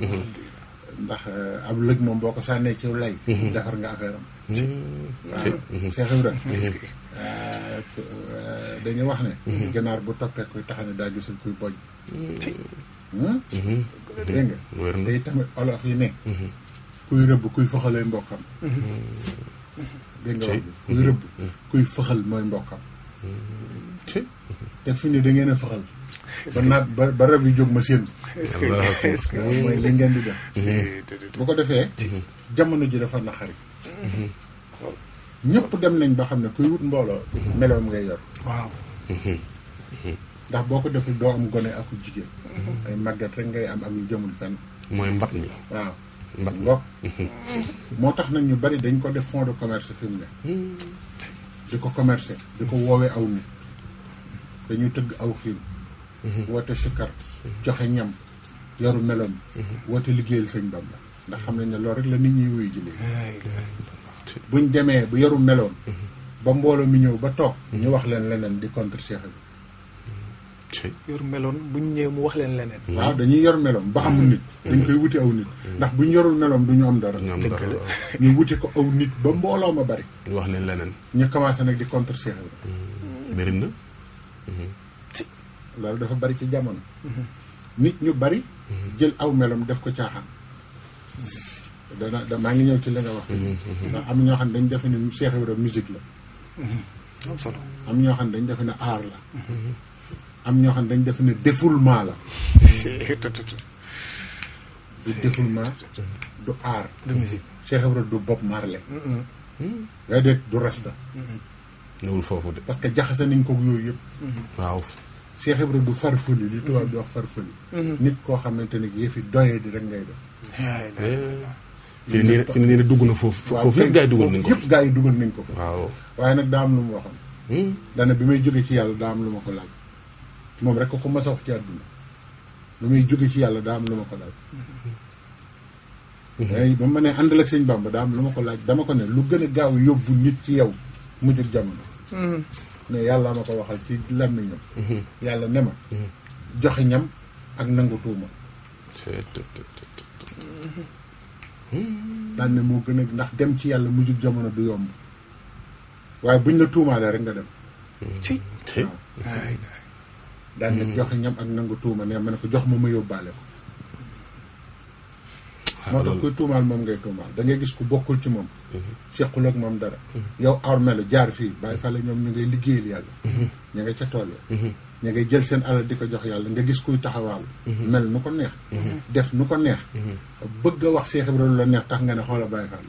ndax ab lëg moom boo ko sànnee ci lay. defar nga affaire am. waaw Cheikh Ibrahima. dañuy wax ne. ganaar bu toppee kuy tax ne daa gisul kuy boj. dégg nga day tamit olof yi ne. kuy rëbb kuy faxalee mbokkam. dégg nga wax kuy rëbb kuy faxal mooy mbokkam. te fi ne da ngeen a faxal. ba naat ba rab yi jóg ma séen. est-ce que mooy li ngeen di def. bu ko defee. jamono ji dafa naqari. ñëpp dem nañ ba xam ne kuy wut mbooloo. meloom ngay yor. waaw. ndax boo ko deful doo am gone ak jigéen. ay màggat rek ngay am ak ñu jëmul fenn. mooy mbat mi. waaw mbat ngoog. moo tax nag ñu bari dañ ko def fond de commerce fi mu ne. di ko commercer di ko woowee aw nit. dañuy tëgg aw xiin. woote sikkar joxe ñam yoru meloom. woote liggéeyal sëñ Bamba ndax xam nañ ne loolu rek la nit ñi wuy ji léegi. buñ demee bu yoru meloom. ba mbooloo mi ñëw ba toog. ñu wax leen leneen di contre Cheikh bi. yor meloon bu ñu ñëwee mu wax leen leneen. waaw dañuy yor meloom ba xamul nit. dañ koy wuti aw nit. ndax bu ñu yorul meloom du ñu am dara. ñu wuti ko aw nit ba mbooloo ma bari. ñu wax leen leneen. ñu commencé nag di contre Cheikh bi. bëri na. loolu dafa bari ci jamono. nit ñu bari. jël aw meloom def ko caaxaan. maa ngi ñëw ci li nga wax. ndax am ñoo xam ne dañ defe ne Cheikh Ibrahima musique la. am solo. am ñoo xam ne dañ defe ne art la. am ñoo xam ne dañ defe ne défoulement la. du défoulement du art. du musique. Cheikh Ibrahima du Bob Marley. yaa déet du Rasta. newul foofu de. parce que jaxase nañ ko yooyu yëpp. waaw. Cheikh Ibrahima du farfëli li tubaab di wax farfëli. nit koo xamante ne yëfi doyee di rek ngay def. fi ne dugg na foofu. foofu yëpp gaa yi dugal nañ ko. yëpp gaa yi dugal nañ ko fa. waaw. waaye nag daa am lu mu waxoon. dana bi may jóge ci yàlla daa am lu ma ko laaj. moom rek ko mas a wax ci àdduna. bi may jóge ci yàlla daa am lu ma ko laaj. mais ba ma ne àndal ak sëñ Bamba daa am lu ma ko laaj dama ko ne lu gën a gaaw yóbbu nit ci yow mujjug jamono. mais yàlla ma ko waxal ci làmmiñam. yàlla ne ma. joxe ñam ak nangu tuuma. daan ne moo gën a ndax dem ci yàlla mujjug jamono du yomb. waaye buñ la tuumaalee rek nga dem. ci waaw. daan ne joxe ñam ak nangu tuuma ne ma ne ko jox ma yóbbaale ko. moo tax kuy tuumaal moom ngay tuumaal da ngay gis ku bokkul ci moom. sequl ak moom dara. yow armé la jaar fii bàyyi fale ñoom ñu ngay liggéeyal yàlla. ña nga ca tool ya ña ngay jël seen alal di ko jox yàlla nga gis kuy taxawaalu mel nu ko neex def nu ko neex bëgg a wax Cheikh Ibra lu la neex tax nga ne xoola Baye Fall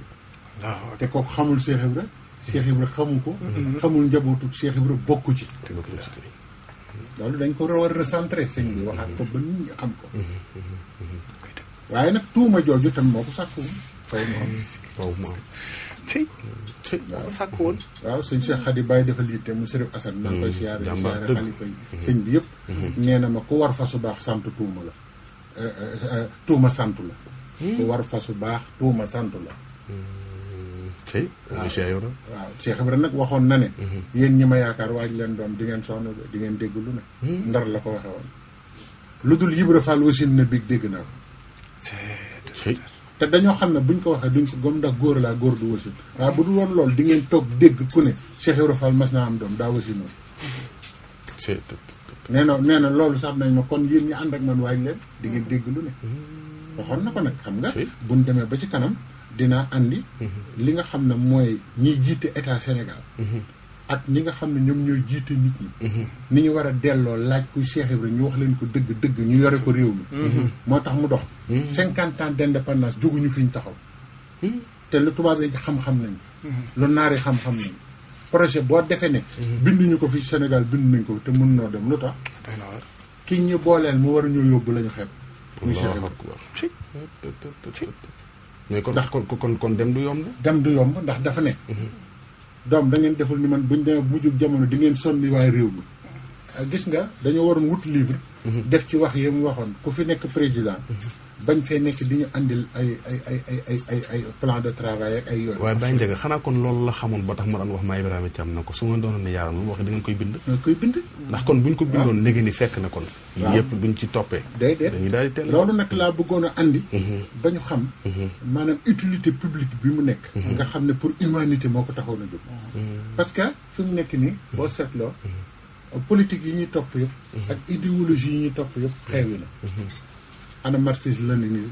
te kooku xamul Cheikh Ibra Cheikh Ibra xamu ko xamul njabootu Cheikh Ibra bokku ci loolu dañ ko war a recentrer sëñ bi waxaat ko ba nit ñi xam ko waaye nag tuuma jooju tam moo ko sàkku waaw moom ci waaw sàkk woon waaw sëñ Cheikh Khady Baye dafa liite mu Sërif Assane maa ngi koy siyaare xalifa yi sëñ bi yëpp nee na ma ku war fa su baax sant tuuma la tuuma santu la ku war fa su baax tuuma santu la waaw Cheikh Ibra nag waxoon na ne yéen ñi ma yaakaar waaj leen doom di ngeen sonn di ngeen dégg lu ne ndar la ko waxe woon lu dul Ibra Fall wasin na big dégg naa ko te dañoo xam ne buñ ko waxee duñ ko gëm ndax góor laa góor du wasin waaye bu dul woon loolu di ngeen toog dégg ku ne Cheikh Ibra Fall mas naa am doom daa wasinoon nee na loolu sax nañ ma kon yéen ñi ànd ak man waaj leen di ngeen dégg lu ne waxoon na ko nag xam nga buñ demee ba ci kanam dinaa andi li nga xam ne mooy ñiy jiite état Sénégal ak ñi nga xam ne ñoom ñooy jiite nit ñi ni ñu war a delloo laaj ku Cheikh Ibra ñu wax leen ko dëgg ñu yore ko réew mi moo tax mu dox 50 ans d'indépendance jóguñu fi ñu taxaw te lu tubaab yi xam-xam nañ lu naari xam-xam nañ projet boo defee ne binduñu ko fi Sénégal bindu nañ ko fi te mën noo dem lu tax ki ñu booleel mu war a ñoo yóbbu la ñu xeeb muy Cheikh Ibra mais kon dem du yomb dem du yomb ndax dafa ne doom da ngeen deful ni man buñ demee mujjug jamono di ngeen sonni waaye réew mi gis nga dañoo waroon wut livre def ci wax yi mu waxoon ku fi nekk président bañ fee nekk di ñu andil ay plan de travail ak ay yooyu waaye Baye Ndiaga xanaa kon loolu la xamoon ba tax ma daan wax maa Ibrahima Thiam na ko su ma doonoon ne yaaram lu mu wax da ngeen koy bind ndax kon buñ ko bindoon léegi ni fekk na kon yëpp buñ ci toppee dañuy daal di teel loolu nag laa bëggoon a andi ba ñu xam maanaam utilité publique bi mu nekk nga xam ne pour humanité moo ko taxoon a jóg parce que fi mu nekk nii boo seetloo politique yi ñuy topp yëpp ak idéologie yi ñuy topp yëpp xeewi na ana marxisme léninisme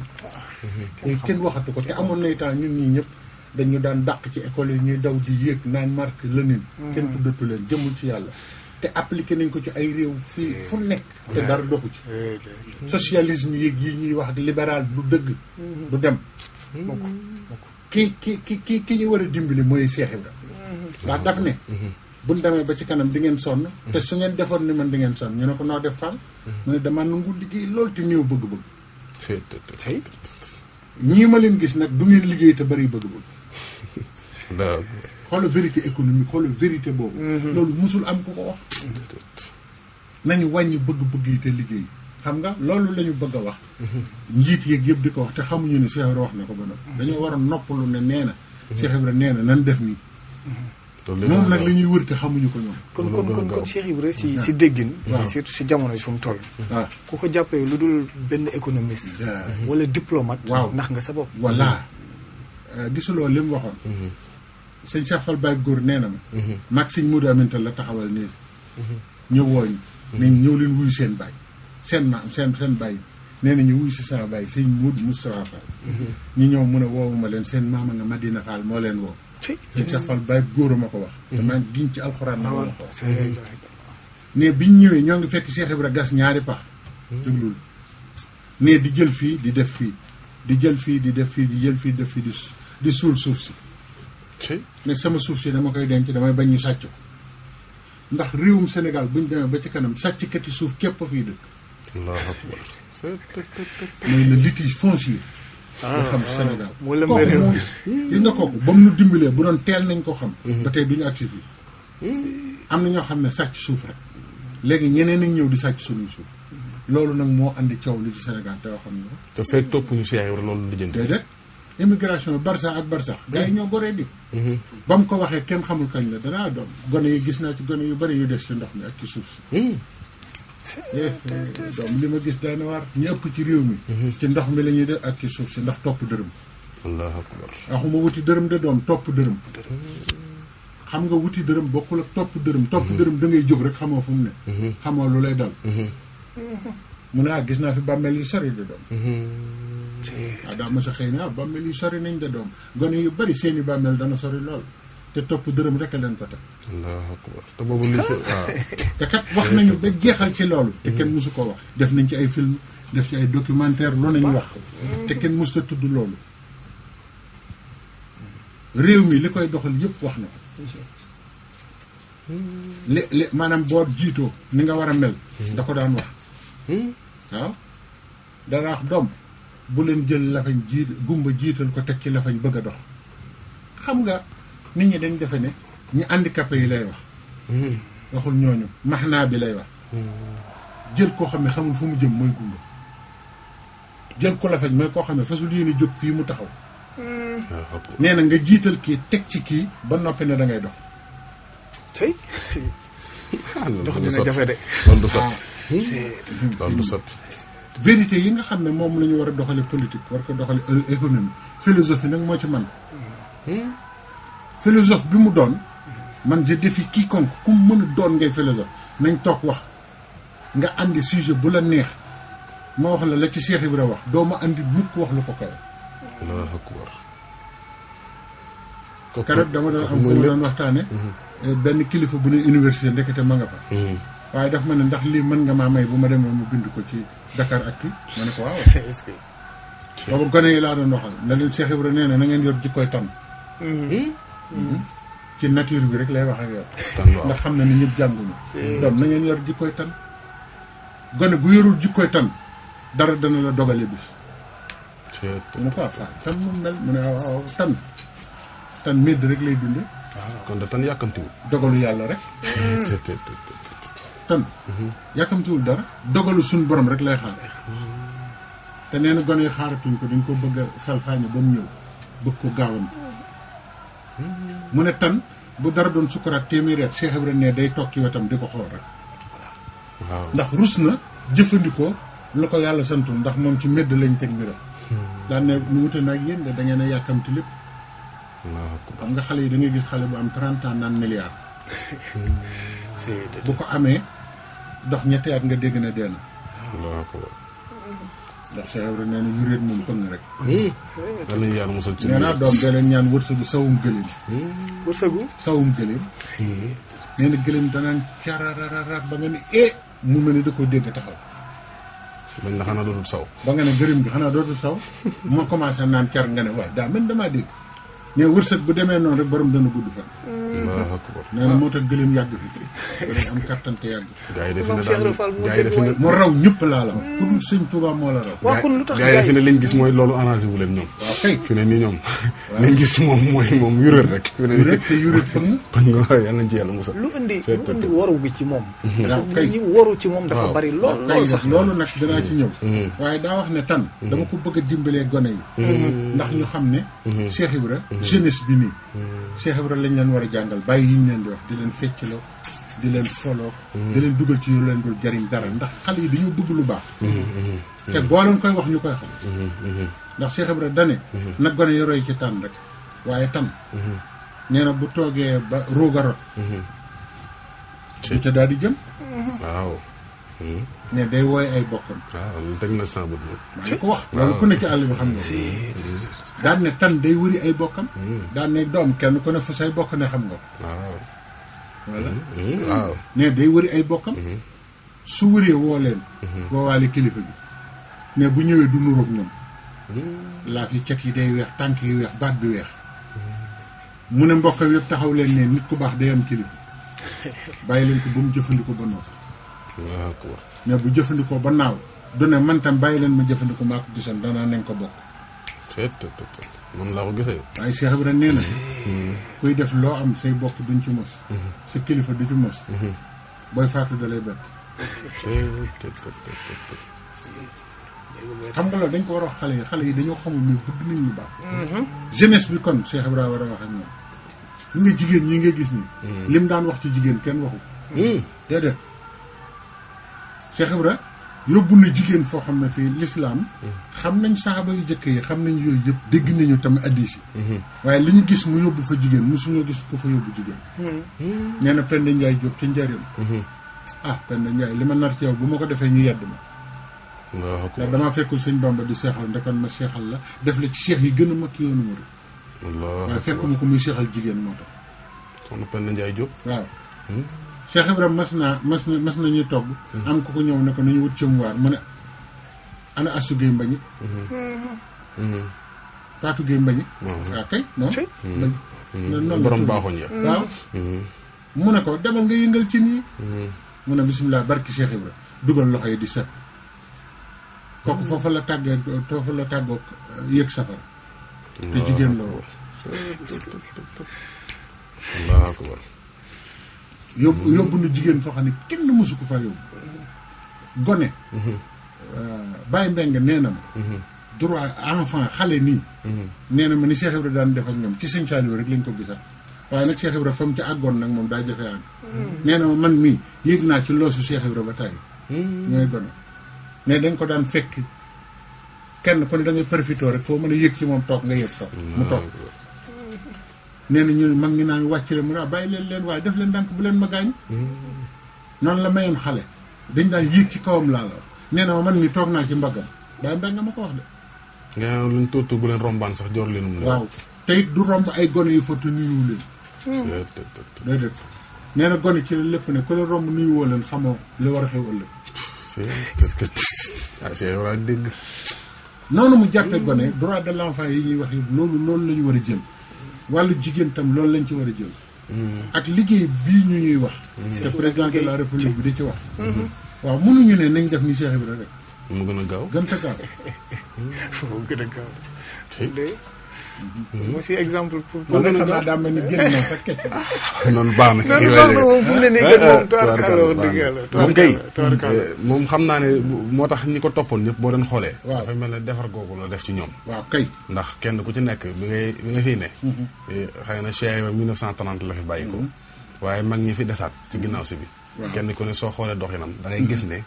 kenn waxatu ko te amoon na itam ñun ñii ñëpp dañu daan dàq ci école yi ñuy daw di yéeg naan Marx Lénine kenn tuddatu leen jëmul ci yàlla te appliqué nañ ko ci ay réew fii fu nekk te dara doxu ci socialisme yéeg yi ñuy wax ak libéral du dëgg du dem ki ñu war a dimbali mooy Cheikh Ibra ndax daf ne buñ demee ba ci kanam di ngeen sonn te su ngeen defoon ni man di ngeen sonn ñu ne ko noo def Fall mu ne dama nangu liggéey loolu te néew bëgg-bëgg ñii ma leen gis nag du ngeen liggéey te bari bëgg-bëgg xoolal vérité économique xoolal vérité boobu loolu musul am ku ko wax nañu wàññi bëgg-bëgg yi te liggéey xam nga loolu la ñu bëgg a wax njiit yeeg yëpp di ko wax te xamuñu ne Cheikh Ibra wax na ko ba noppi dañoo war a noppalu ne nee na Cheikh Ibra nee na nan def nii moom nag li ñuy wër te xamuñu ko ñoom kon Cheikh Ibra si déggin surtout si jamono yi fu mu toll waaw ku ko jàppee lu dul benn économiste wala diplomate waaw ndax nga sa bopp voilà gisuloo li mu waxoon sëñ Cheikh Fall Baye góor nee na ma maag sëñ Modou Aminta la taxawal nii ñëw wooñ ne ñëw leen wuyu seen baay seen maam seen baay nee na ñu wuyu si sama baay sëñ Modou Moustapha Fall ñu ñëw mun a woowuma leen seen maama nga Madina Fall moo leen woo sëñ Cheikh Fall Baye góor a ma ko wax dama giñ ci alxuraan na ma ko wax ne biñ ñëwee ñoo ngi fekk Cheikh Ibra gas ñaari pax déglul ne di jël fii di def fii di jël fii di def fii di jël fii di def fii di suul suuf si ne sama suuf si dama koy denc damay bañ ñu sàcc ko ndax réewum Sénégal buñ demee ba ci kanam sàcckati suuf képp fii dëkk Allahu akbar mooy le litige foncier nga xam Sénégal moo lëmbee réew mi gis nga kooku ba mu nu dimbalee bu doon teel nañ ko xam ba tey duñu agsi fii am na ñoo xam ne sàcc suuf rek léegi ñeneen nañ ñëw di sàcc suñuy suuf loolu nag moo andi coow li ci Sénégal te waxoon na te fekk topp ñu Cheikh Ibra loolu lijjanti déedéet immigration barsax ak barsax gars yi ñoo goree di ba mu ko waxee kenn xamul kañ la danaa doom gone yi gis naa ci gone yu bari yu des ci ndox mi ak ci suuf si doom li ma gis daana waar ñu ëpp ci réew mi ci ndox mi la ñuy def ak ci suuf si ndax topp dërëm Allahu akbar waxuma wuti dërëm de doom topp dërëm xam nga wuti dërëm bokkul ak topp dërëm da ngay jóg rek xamoo fu mu ne xamoo lu lay dal mu ne gis naa fi bàmmeel yu sori de doom daa ma sa xëy na bàmmeel yu sori nañ de doom gone yu bari seeni bàmmeel dana sori lool te topp dërëm rek a leen ko teg. allahu akbar te boobu li waaw. te kat wax nañu ba jeexal ci loolu. te kenn mësu ko wax def nañ ci ay film def ci ay documentaire lu nañu wax te kenn mësu ta tudd loolu. réew mi li koy doxal yëpp wax na ko. li maanaam boo jiitoo ni nga war a mel. da ko daan wax. waaw dana wax doom bu leen jël lafañ gumba jiital ko teg ci lafañ bëgg a dox. xam nga nit ñi dañ defe ne ñu handicapé yi lay wax. waxul ñooñu maxnaa bi lay wax. jël koo xam ne xamul fu mu jëm mooy gumba. jël ko lafañ mooy koo xam ne fasul yéene jóg fii mu taxaw. nee na nga jiital kii teg ci kii ba noppi ne da ngay dox. tey. dox dina jafe de. loolu du sotti. loolu du sotti. vérité yi nga xam ne moom la ñu war a doxale politique war ko doxale économie philosophie nag moo ci man philosophe bi mu doon man je défie quiconque ku mën a doon ngay philosophe nañ toog wax nga andi sujet bu la neex ma wax la ci Cheikh Ibra wax doo ma andi mukk wax lu ko kawe. Allahu akbar. keroog dama doon am fu ma doon waxtaane benn kilifa bu ne université ndekete ma nga fa. waaye daf ma ne ndax lii mën nga maa may bu ma demoon mu bind ko ci Dakar Actu ma ne ko waaw. est-ce que. boobu gone yi laa doon waxal ne leen Cheikh Ibra nee na ngeen yor jikkooy tan ci nature bi rek lay wax ak yow. ndax xam na ni ñëpp jànguñu. doom na ngeen yor jikkooy tan gone gu yorul jikkooy tan dara dana la dogale bis. mu ne ko faa tan mu mel mu ne waaw tan médd rek lay dunde kon da tan yàkkamtiwul. dogalu yàlla rek. tan yàkkamtiwul dara dogalu suñ borom rek lay xaar. te nee na gone yi xaaratuñ ko dañ ko bëgg a salfaañe ba mu ñëw bëgg ko gaawam. mu ne tan bu dara doon sukkuraat téeméeri at Cheikh Ibrahima ne day toog ci wetam di ko xool rek. waaw ndax rus na jëfandikoo lu ko yàlla santul ndax moom ci mbedd lañ teg mbiram. daan ne mu wute nag yéen de da ngeen a yàkkamti lépp. xam nga xale yi da ngay gis xale bu am 30 ans naan milliard. bu ko amee dox ñetti at nga dégg na dee na. ndax Cheikh Ibrahima nee na yuréet moom pëng rek. yal nañu yàlla musal ci nee naa doom da leen ñaan wërsëgu sawum gëléem. wërsëgu sawum gëléem. nee na gëléem danaan carararaat ba nga ne mu mel ni da koo dégg taxaw. bañ na xanaa dootul saw. ba nga ne gëléem gi xanaa dootul saw. moo commencé naan car nga ne waaye daa mel damaa dégg. mais wërsëg bu demee noonu rek borom dana gudd fan. Allahu akbar. nee na moo tax gëléem yàgg fi. dana am kattan te yàgg. gaa yi defe ne daal gaa yi defe ne moo raw ñëpp laa la wax. ku dul sëñ Tuubaa moo la raw. waaw kon lu tax gaa yi defe ne lañ gis mooy loolu arrangé wu leen ñoom. waaw kay fi ne nii ñoom. lañ gis moom mooy moom yuréet rek. fi ne nii yuréet te yuréet pëng. pëng waaye yal nañ ci yàlla musal. lu indi waru bi ci moom. waaw kay ñi waru ci moom dafa bari lool sax. loolu nag danaa ci ñëw. waaye daa wax ne tan dama ko bëgg a dimbalee gone yi. ndax ñu xam ne. Cheikh Ibra jeunesse bi nii. Cheikh Ibra lañ leen war a jàngal bàyyi yi ñu leen di wax di leen feccloo di leen foloo di leen dugal ci yu leen dul jariñ dara ndax xale yi dañoo bëgg lu baax. te boo leen koy wax ñu koy xam. ndax Cheikh Ibra dane nag gone yi roy ci tan rek waaye tan nee na bu toogee ba ruuga rot bu ca daal di jëm. waaw. ne day wooy ay bokkam. waaw loolu teg na sa bët moom. maa ngi ko wax loolu ku ne ci àll bi xam nga. daan ne tan day wëri ay bokkam. daan ne doom kenn ku ne fu say bokk ne xam nga ko. waaw. voilà. waaw. ne day wëri ay bokkam. su wëree woo leen. woowaale kilifa gi. ne bu ñëwee du nuroog ñoom. laaf yi cet yi day weex tànk yi weex baat bi weex. mu ne mbokkam yëpp taxaw leen ne nit ku baax day am kilifa. bàyyi leen ko ba mu jëfandikoo ba noppi. waaw. ne bu jëfandikoo ba naaw. du ne man tam bàyyi leen ma jëfandikoo maa ko gisoon danaa nañ ko bokk. man laa ko gisee. waaye Cheikh Ibrahima nee na. kuy def loo am say bokk duñ ci mos. sa kilifa du ci mos. booy faatu da lay bett. xam nga loolu dañ ko war a wax xale yi dañoo xamul mais bëgg nañ lu baax. jeunesse bi kon Cheikh Ibrahima war a wax ak ñoom. li nga jigéen ñi ngay gis nii. lim daan wax ci jigéen kenn waxu. déedéet Cheikh Ibrahima yóbbu na jigéen foo xam ne fii lislaam xam nañ saxaaba yu jëkk yi xam nañ yooyu yëpp dégg nañu tamit addis yi. waaye li ñu gis mu yóbbu fa jigéen mosuñoo gis ko fa yóbbu jigéen. nee na Penda Ndiaye Diop ca njëriñ. Penda Ndiaye li ma nar ci yow bu ma ko defee ñu yedd ma. waaw. ndax damaa fekkul sëñ Bamba di seexal ndekon ma seexal la def la ci seex yi gën a mag yoonu murid. waaye fekkuma ko muy seexal jigéen moo tax. soxna Penda Ndiaye Diop. waaw. Cheikh Ibrahima mas nañuy togg. am ku ko ñëw ne ko nañu wut cëmuwaar mu ne ana Astou Gueye Mbagnick. Fatou Gueye Mbagnick. waaw kay noonu. noonu borom baaxoñ ya. waaw. mu ne ko demal nga yëngal ci nii. mu ne bisimilah barki Cheikh Ibrahima dugal loxo yi di set. kooku foofu la tàggoog yëg safara. te jigéen la woon. Allahu akbar. yóbbu na jigéen foo xam ne kenn mësu ko fa yóbbu. gone. Baye Mbengue nee na ma. droit enfant xale nii. nee na ma ni Cheikh Ibrahima daan def ak ñoom ci sëñ Saliou rek lañ ko gisal. waaye nag Cheikh Ibrahima fa mu ci àggoon nag moom daa jafe àgg. nee na ma man mii yéeg naa ci loosu Cheikh Ibrahima ba tàyyi. ñooy gone. ne dañ ko daan fekk kenn ku ne da ngay profité rek foo mën a yëg ci moom toog nga yëg toog mu toog. nee na ñu mag ñi naan wàcc leen mu ne bàyyi leen waaye def leen ndànk bu leen ma gaañ. noonu la mayoon xale dañ daan yéeg ci kawam laa la wax. nee na ma man mi toog naa ci mbaggam Baye Mbengue ma ko wax de. nga ne luñ tuuti bu leen rombaan sax jor leen mu ne. waaw te it du romb ay gone yu fa te nuyu leen. déedéet nee na gone ci la lépp ne ku la romb nuyu woo leen xamoo li war a xew ëllëg. dégg. noonu mu jàppee gone droit de l'enfant yi ñuy wax yëpp loolu la ñu war a jël. wàllu jigéen tam loolu lañ ci war a jël. ak liggéey bii ñu ñuy wax. te président de la république bi di ci wax. waaw mënuñu ne nañ def ni Cheikh Ibrahima rek. mu gën a gaaw gën a gaaw. foofu gën a gaaw. moo si exemple pour. man de xam naa daa mel ni génn na sa kecc. noonu baax na. moom fu mu ne nii gën moom tubaarkàlla wax dëgg yàlla. moom kay moom xam naa ne moo tax ñi ko toppoon ñëpp boo doon xoolee. waaw dafay mel ne defar googu la def ci ñoom. waaw kay. ndax kenn ku ci nekk bi nga fiy ne. xëy na Cheikh 1930 la fi bàyyi ko. waaye mag ñi fi desaat ci ginnaaw si bi. kenn ku ne soo xoolee doxinam da ngay gis ne.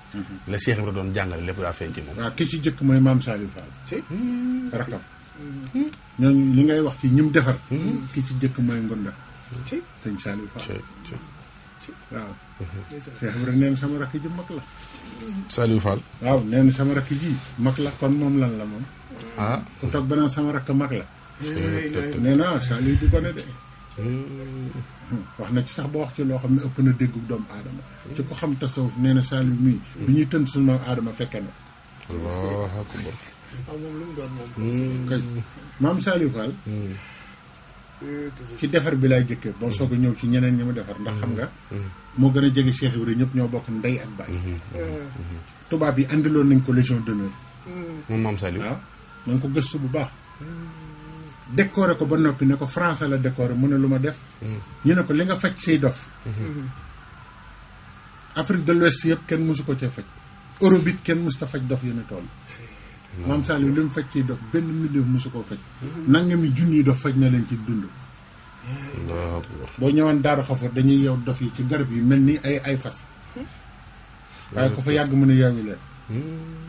la Cheikh Ibrahima doon jàngale lépp daa feeñ ci moom. waaw ki ci jëkk mooy maam Saliou Fall. rakam. ñooñu li ngay wax ci ñim defar. ki ci jëkk mooy Ngonda. sëñ Saliou Fall. waaw. Cheikh Ibrahima nee na sama rakk ji mag la. Saliou Fall. waaw nee na sama rakk ji mag la kon moom lan la moom. ku toog beneen sama rakk mag la. nee na Saliou du gone de. wax na ci sax ba wax ci loo xam ne ëpp na déggu doomu aadama. ci ko xam tasawuf nee na Saliou mii. bi ñuy tënk suñu maam aadama fekke na. Allahu akbar. moom lu mu doon moom. kay maam Saliou Fall. ci defar bi laay jëkkee boo soog a ñëw ci ñeneen ñi mu defar ndax xam nga. moo gën a jege Cheikh Ibrahima ñëpp ñoo bokk ndey ak baay. tubaab yi andiloon nañ ko légion d'honneur. moom maam Saliou. waaw na nga ko gëstu bu baax. décoré ko ba noppi ne ko français la décoré mu ne lu ma def. ñu ne ko li nga faj say dof. Afrique de l'Ouest yëpp kenn mësu ko cee faj. Europe it kenn mës ta faj dof yu ne toll. maam Saliou li mu faj ciy dof benn mbindeef mësu koo faj. nangami junni dof faj na leen ci dund. boo ñëwoon Daaru Xafoor dañuy yeew dof yi ci garab yi mel ni ay fas. waaye ko fa yàgg mën a yeewi leen.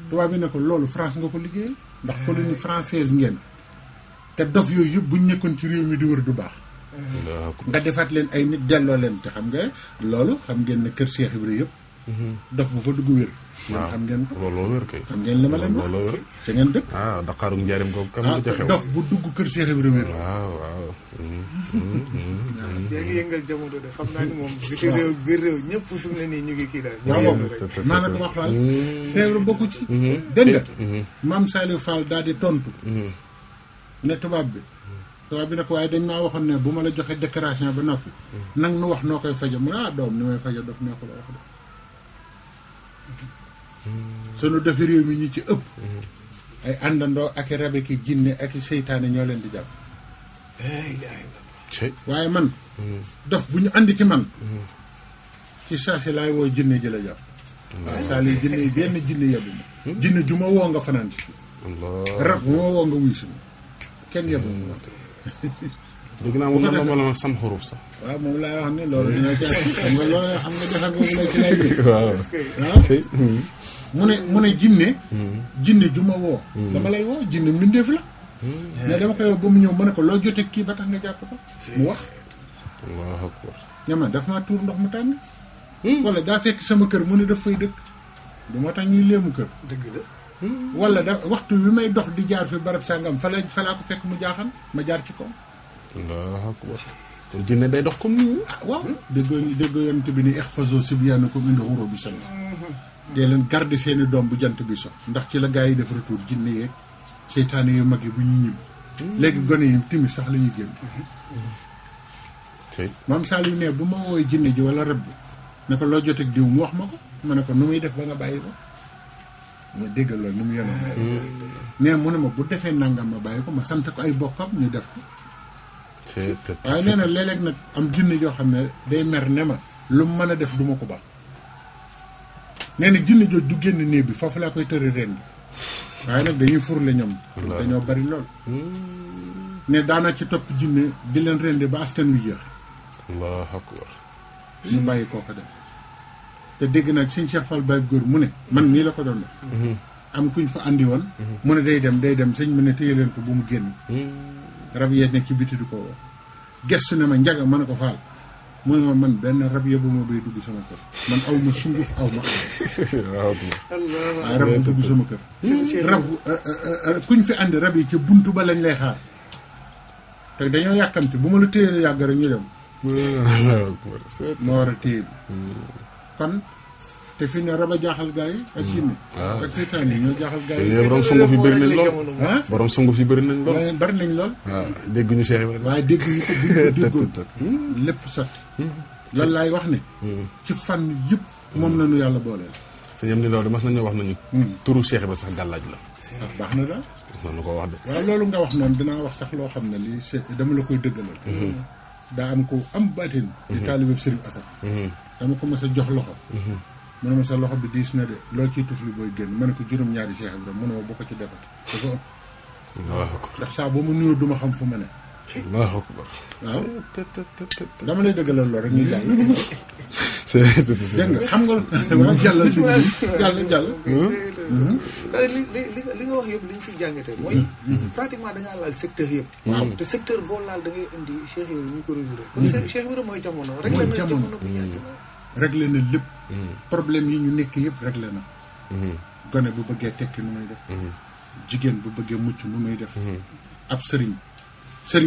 tubaab bi ne ko loolu France nga ko liggéeyal. ndax colonie française ngeen. te dof yooyu yëpp buñ nekkoon ci réew mi di wër du baax. nga defaat leen ay nit delloo leen te xam nga loolu xam ngeen ne kër Cheikh Ibrahima yëpp. dof bu fa dugg wér. waaw xam ngeen ko looloo wér kay. xam ngeen li ma leen wax ca ngeen dëkk. Daqaaru njaarim ko kam du ca xew. dof bu dugg kër Cheikh Ibrahima wér. waaw. yaa ngi yëngal jamono de xam naa ni moom biti réew biir réew ñëpp fi mu ne nii ñu ngi kii daal. waaw maa nag wax Fall. Cheikh Ibrahima bokku ci. dégg nga. maam Saliou Fall daal di tontu. ne tubaab bi ne ko waaye dañ maa waxoon ne bu ma la joxee déclaration ba noppi. nang nu wax noo koy faje mu ne doom ni may faje dof nee ko la wax de. sunu defi réew mi ñi ci ëpp. ay àndandoo ak i rabe ki jinne ak i seytaane ñoo leen di jàpp. waaye man. dof bu ñu andi ci man. ci saa si laay woo jinne ji la jàpp. waaw saa lii jinne yi benn jinne yebbu ma. jinne ju ma woo nga fanaan ci. rab bu ma woo nga wuy si ma kenn yebbu ma. dégg naa moom la ma sam xuruf sax. waaw moom laay wax ne loolu dañoo ca xam nga loolu xam nga defar boobu la ci lay bi. waaw mu ne jinne ju ma woo. dama lay woo jinne mbindeef la. mais dama koy woo ba mu ñëw ma ne ko loo jotee kii ba tax nga jàpp ko. mu wax. Allahu akbar. ñama daf maa tuur ndox mu tàng. wala daa fekk sama kër mu ne daf fay dëkk. du moo tax ñuy léemu kër. dëgg la. wala da waxtu wi may dox di jaar fi barab sàngam fa laa ko fekk mu jaaxal ma jaar ci kaw. Allahu akbar. kon jinne day dox comme nit ñi. ah waaw déggoo yonent bi ni ihfazu sibyaanakum inda ghurubi shams dee leen garder seeni doom bu jant bi sox ndax ci la gaa yi def retour jinne yeeg seytaane yu mag yi bu ñu ñib léegi gone yi timis sax la ñuy génn maam Saliou ne bu ma woowee jinne ji wala rab bi ne ko loo joteeg diw mu wax ma ko ma ne ko nu muy def ba nga bàyyi ko ma déggal loolu nu mu yonoon ne mu ne ma bu defee nangam ma bàyyi ko ma sant ko ay bokkam ñu def ko waaye nee na léeg-léeg nag am jinne joo xam ne day mer ne ma lu mu mën a def du ma ko baax nee na jinne jooj du génn néeg bi foofu laa koy tëri ren bi waaye nag dañuy furle ñoom dañoo bari lool ne daana ci topp jinne di leen rende ba askan wi jeex allahu akbar ñu bàyyi kooka dem te dégg naa sëñ Cheikh Fall Baye góor mu ne man nii la ko doon def am kuñ fa andi woon mu ne day dem sëñ mu ne téye leen ko bu mu génn rab yee nekk ci biti du ko woo gestu ne ma njaga ma ne ko faal mu ne ma man benn rab yee bu ma bay dugg sama kër man aw ma sunguf aw ma waaye rab bu dugg sama kër rab kuñ fi andi rab yi ca buntu ba lañ lay xaar te dañoo yàkkamte bu ma la téye yàgg rek ñu dem moo war a téye bi kon te fi ne rab a jaaxal gaa yi ak jinne ak seytaan yi ñoo jaaxal gaa yi borom sunguf yi bëri nañ lool borom sunguf yi bëri nañ lool bari nañ lool waaw dégguñu Cheikh Ibrahima waaye dégguñu ko buñ ko déggoon lépp sotti loolu laay wax ne ci fànn yëpp moom la ñu yàlla booleel sëñ am ni loolu mas nañoo wax nañu turu Cheikh Ibrahima sax gàllaaj la baax na daal mas nañu ko wax de waaw loolu nga wax noonu dinaa wax sax loo xam ne lii dama la koy dëggalal daa am ko am baatin di taalibe Serigne Assane dama ko mas a jox loxo mu ne ma sa loxo bi diis na de loo ciy tufli booy génn ma ne ko juróom-ñaari Cheikh Ibrahima mu ne ma boo ko ci defati dafa ëpp ndax saa boo ma nuyoo duma xam fu ma ne Allahu akbar waaw dama lay dëggalal loolu rek ñuy jàll dégg nga xam nga waaw jàllal si jàll li nga wax yëpp li ñu si jàngatee mooy pratiquement da ngaa laal secteur yëpp waaw te secteur boo laal da ngay indi Cheikh Ibrahima ñu ko résoudre kon Cheikh Ibrahima mooy jamono rek la jamono bu yàgg na réglé na lépp problème yi ñu nekk yëpp réglé na gone bu bëggee tekki nu muy def jigéen bu bëggee mucc nu muy def ab sëriñ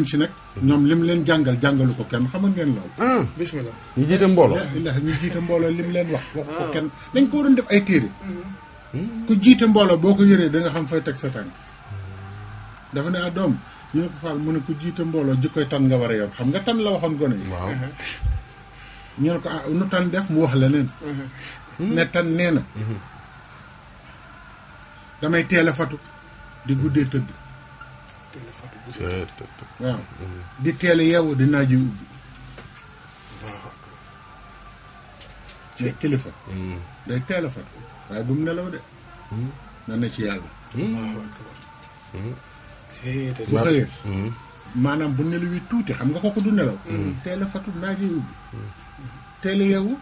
si nag ñoom lim leen jàngalu ko kenn xam ngeen loolu bismillah ñu jiite mbooloo ñu jiite mbooloo lim leen wax ko kenn dañ ko waroon def ay téere ku jiite mbooloo boo ko yëree da nga xam fay teg sa tànk dafa ne doom ñu ne ko faal mu ne ku jiite mbooloo jikkoy tan nga war a yor xam nga tan la waxoon gone yi waaw ñu ne ko nu tan def mu wax leneen ne tan nee na damay teel a fatu di guddee tëdd waaw di teel a yeewu di naaj ubbi ci kilifa day teel a fatu waaye bu mu nelaw de na ne ci yàlla bu xëyee maanaam bu nelaw yi tuuti xam nga kooku du nelaw teel a fatu naaj ubbi teel a yeewu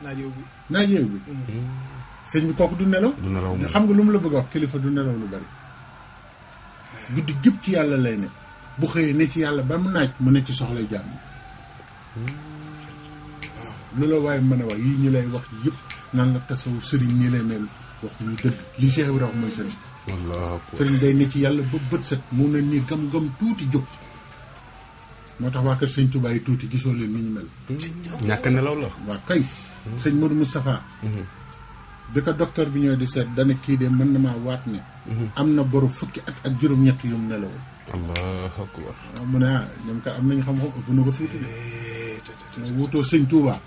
naaj ubbi sëñ bi kooku du nelaw xam nga lu mu la bëgg a wax kilifa du nelaw lu bari guddi gépp ci yàlla lay ne bu xëyee ne ci yàlla ba mu naaj mu ne ci soxlay jàmm lu la waaye mën a wax yii ñu lay wax yëpp naan la tasawu sëriñ ñi lay mel wax ñu dëgg li Cheikh Ibrahima mooy sëriñ sëriñ day ne ci yàlla ba bët set mu ne nii gam-gam tuuti jóg moo tax waa kër sëñ Touba yi tuuti gisoo leen ni ñu mel ñàkk nelaw la waaw kay sëñ Modou Moustapha bi ko docteur bi ñëwee di seet dana kii de mën na maa waat ne am na boru fukki at ak juróom-ñett yu mu nelawul allahu akbar waaw mu ne ñoom kat am nañu xam-xam ëpp na ko tuuti de ma wutoo sëñ Touba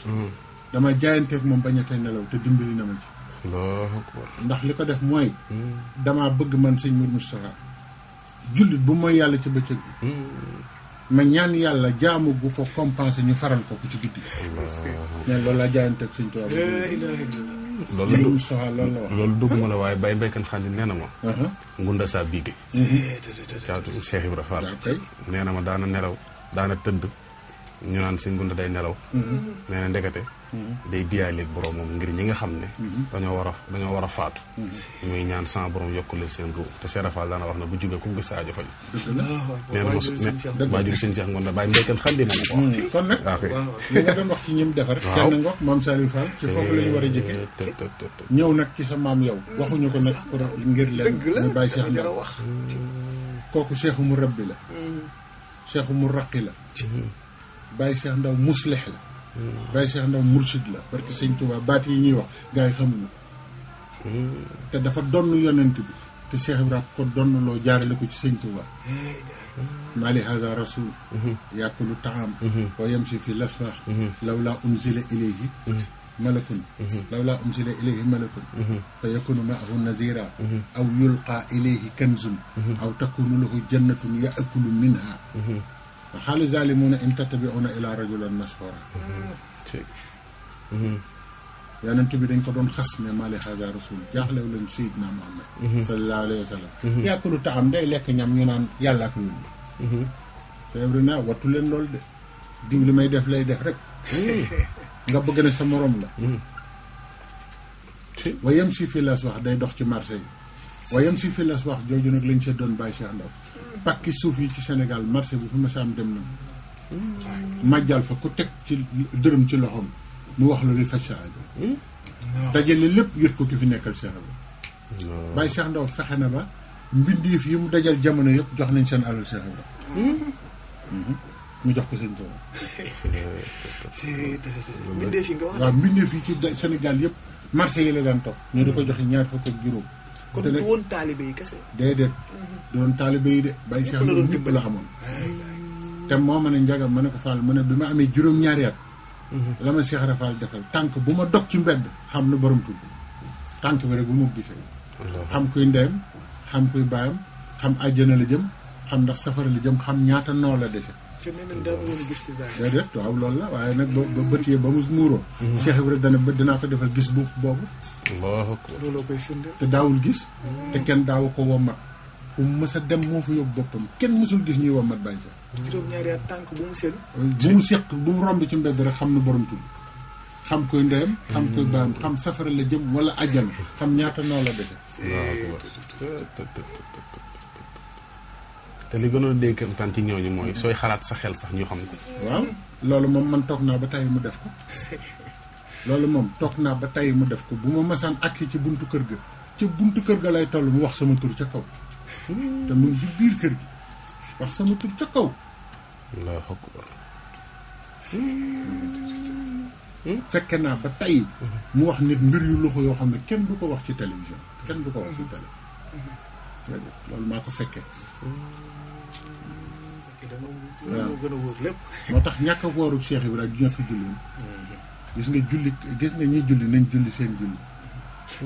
dama jaayanteeg moom bañ a tey nelaw te dimbali na ma ci allahu akbar ndax li ko def mooy damaa bëgg man sëñ Modou Moustapha jullit bu mooy yàlla ci bëccëg bi ma ñaan yàlla jaamu bu ko compensé ñu faral ko ci guddi mais loolu laa jaayanteeg sëñ Touba loolu Moustapha loolu la wax loolu dugguma la waaye bay baykan xandi nee na ma ngunda saa biige caatu Cheikh Ibra Fall nee na ma daana nelaw daana tëdd ñu naan sëñ ngunda day nelaw nee na ndekete day diyaaleeg boromam ngir ñi nga xam ne dañoo war a faatu muy ñaan sans borom yokkule seen ruu te Cheikh Fall daana wax na bu jógee ku gis aajo faj nee na ma waajur sëñ Cheikh ngunda bàyyi baykan xandi ma ko wax kon nag li nga doon wax ci ñim defar kenn nga wax maam Saliou Fall ci foofu la ñu war a jëkke ñëw nag ci sa maam yow waxuñu ko nag pour ngir leen ñu bàyyi Cheikh Ndar kooku Cheikh mu rabbi la Cheikh mu raqi la Baye Cheikh Ndaw muslix la Baye Cheikh Ndaw mursid la parce que sëñ Touba baat yi ñuy wax gars yi xamuñu te dafa donn yonent bi te Cheikh Ibrahima ko donn loo jaarale ko ci sëñ Touba mali haza rasul yakulu taam wa yamshi fi laswax lawla unzila ilayhi malakun lawla unzila ilayhi malakun fa yakunu maahu nazira aw yulqa ilayhi kanzun aw takunu lahu jannatun yaakulu minha wa xaali zalimuna in tattabiuna ila rajulan mashhura yonent bi dañ ko doon xas ne mali haza rasul jaaxlew leen Seydina Muhammad sallallahu alayhi wa sallam yàkkulu taxam day lekk ñam ñu naan yàllaa ko yónni feebri naa wattu leen loolu de diw li may def lay def rek nga bëgg ne sa morom la wa yem si fi las wax day dox ci marché yi wa yem si fi las wax jooju nag lañ see doon Baye Cheikh Ndaw pakki suuf yi ci Sénégal marché bu fi masaam dem na majjal fa ku teg ci dërëm ci loxoom mu wax la li faj sa aajo dajale lépp yët ko ki fi nekkal Cheikh Ibrahima Baye Cheikh Ndaw fexe na ba mbindeef yi mu dajal jamono yëpp jox nañ seen alal Cheikh Ibrahima mu jox ko sëñ Tuubaa mbindeef yi nga wax waaw mbindeef yi ci Sénégal yëpp marché yi la daan topp ñu di ko joxe ñaar fukk ak juróom kon du woon taalibe yi kese déedéet du doon taalibe yi de Baye Cheikh Ndaw ñëpp la xamoon te moo ma ne njagam ma ne ko Fall mu ne bi ma amee juróom-ñaari at la ma Cheikh Rafal defal tànk bu ma dog ci mbedd xam nu borom tudd tànk bi rek bu ma gisee xam kuy ndeyam xam kuy baayam xam àjjana la jëm xam ndax safara la jëm xam ñaata noo la dese te nee nañ daal woon gis ci saa déedéet waaw loolu la waaye nag ba bët yee ba mu muuroo Cheikh Ibrahima dana bët dinaa ko defal gis bu boobu Allahu akbar looloo koy firnde te daawul gis te kenn daawu ko wommat fu mu mës a dem moo fa yóbbu boppam kenn mësul gis ñuy wommat Baye Cheikh juróom-ñaari at tànk bu mu seen bu mu seq bu mu romb ci mbedd rek xam na borom tudd xam koy ndeyam xam koy baayam xam safara la jëm wala àjjana xam ñaata noo la dese te li gënoon dégg tan ci ñooñu mooy sooy xalaat sa xel sax ñu xam ko waaw loolu moom man toog naa ba tey mu def ko loolu moom toog naa ba tey mu def ko bu ma masaan agsi ci buntu kër ga ca buntu kër ga lay toll mu wax sama tur ca kaw te mu ngi ci biir kër gi wax sama tur ca kaw Allahu akbar fekke naa ba tey mu wax nit mbir yu loxo yoo xam ne kenn du ko wax ci télévision kenn du ko wax ci télé loolu maa ko fekkee waaw moo gën a wóor lépp moo tax ñàkk a wooru Cheikh Ibrahima ñàkk julli gis nga julli gis nga ñiy julli nañ julli seen julli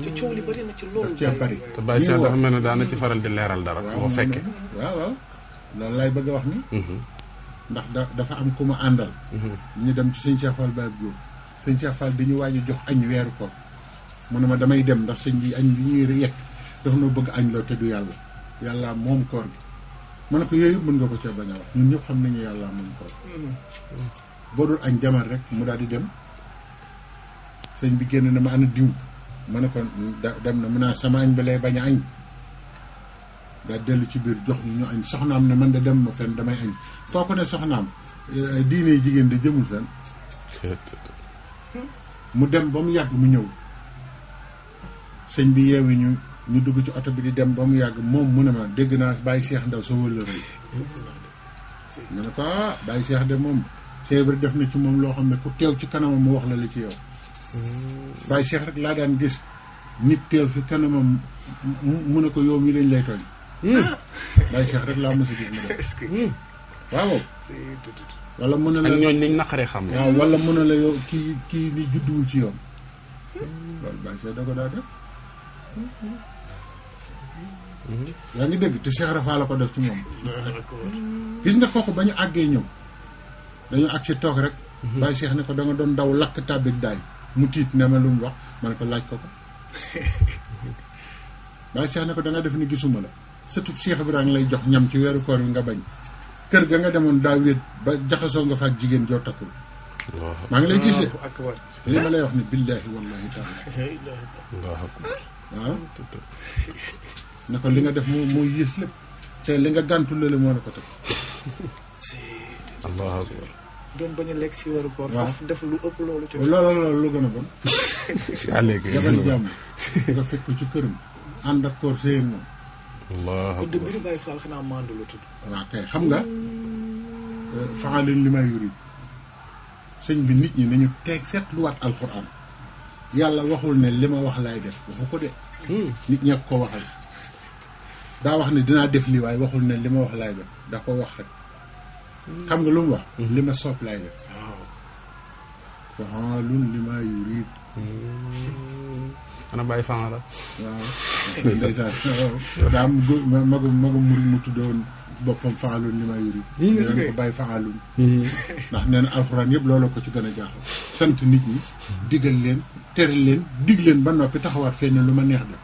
te coow li bari na ci loolu cee bari te Baye Cheikh dafa mel ne daana ci faral di leeral dara boo fekkee waaw waaw loolu laay bëgg a wax ni ndax dafa am ku ma àndal ñu dem ci sëñ Cheikh Fall Baye Diop sëñ Cheikh Fall bi ñu waaj a jox añ weeru ko mu ne ma damay dem ndax sëñ bi añ bi ñuy yekk dafa noo bëgg añ loo te du yàlla moom koor gi ma ne ko yooyu mën nga ko cee bañ a wax ñun ñëpp xam nañu yàlla moom koor boo dul añ jamal rek mu daal di dem sëñ bi génn na ma ana diw ma ne ko dem na mu naa sama añ ba lay bañ a añ daa dellu ci biir jox ñu añ soxnaam ne man de dem ma fenn damay añ kooku ne soxnaam diine jigéen de jëmul fenn mu dem ba mu yàgg mu ñëw sëñ bi yeewi ñu dugg ci oto bi di dem ba mu yàgg moom mu ne ma dégg naa Baye Cheikh Ndaw sa wëllëre yi ma ne ko Baye Cheikh de moom Cheikh bi def na ci moom loo xam ne ku teew ci kanamam mu wax la li ci yow Baye Cheikh rek laa daan gis nit teew fi kanamam mu ne ko yow mi lañ lay tooñ Baye Cheikh rek laa mos a gis mu def waaw wala mën na la ak ñooñ niñ naqaree xam ne waaw wala mën na la yow kii ni judduwul ci yoon loolu Baye Cheikh da ko daa def yaa ngi dégg te Cheikh Rafa la ko def ci moom gis nga kooku ba ñu àggee ñëw dañu àgg si toog rek Baye Cheikh ne ko da nga doon daw lakk tàbbik daay mu tiit ne ma lu mu wax ma ne ko laaj ko Baye Cheikh ne ko da nga def ni gisuma la surtout Cheikh Ibrahima lay jox ñam ci weeru koor yi nga bañ kër ga nga demoon daa wéet ba jaxasoo nga fa ak jigéen joo takkul maa ngi lay gisee li ma lay wax ni billaahi wallahi taala waaw ne ko li nga def moo yées lépp te li nga gàntu lële moo la ko teg allahu akbar doon bañ a lekk si weeru koor foofu def lu ëpp loolu ci loolu lu gën a bon léegi jabar jàmm nga fekk ko ci këram ànd ak koor sëyeen moom allahu kon de akbar mbiri Baye Fall xanaa mandu la tudd waaw kay xam nga faalin li may yurid sëñ bi nit ñi nañu teeg seetluwaat alxuraan yàlla waxul ne li ma wax laay def waxu ko de nit ñee ko waxal daa wax ne dinaa def lii waaye waxul ne li ma wax laay def da ko wax rek xam nga lu mu wax li ma soob laay def fa'aalun limaa yuriid ana bàyyi fan la waaw ndeysaan daa am magum murid mu tuddoon boppam fa'aalun limaa yuriid dinañ ko bàyyi fa'aalun ndax nee na alxuraan yëpp loolu ko ci gën a jaaxal sant nit ñi digal leen tere leen dig leen ba noppi taxawaat fee ne lu ma neex def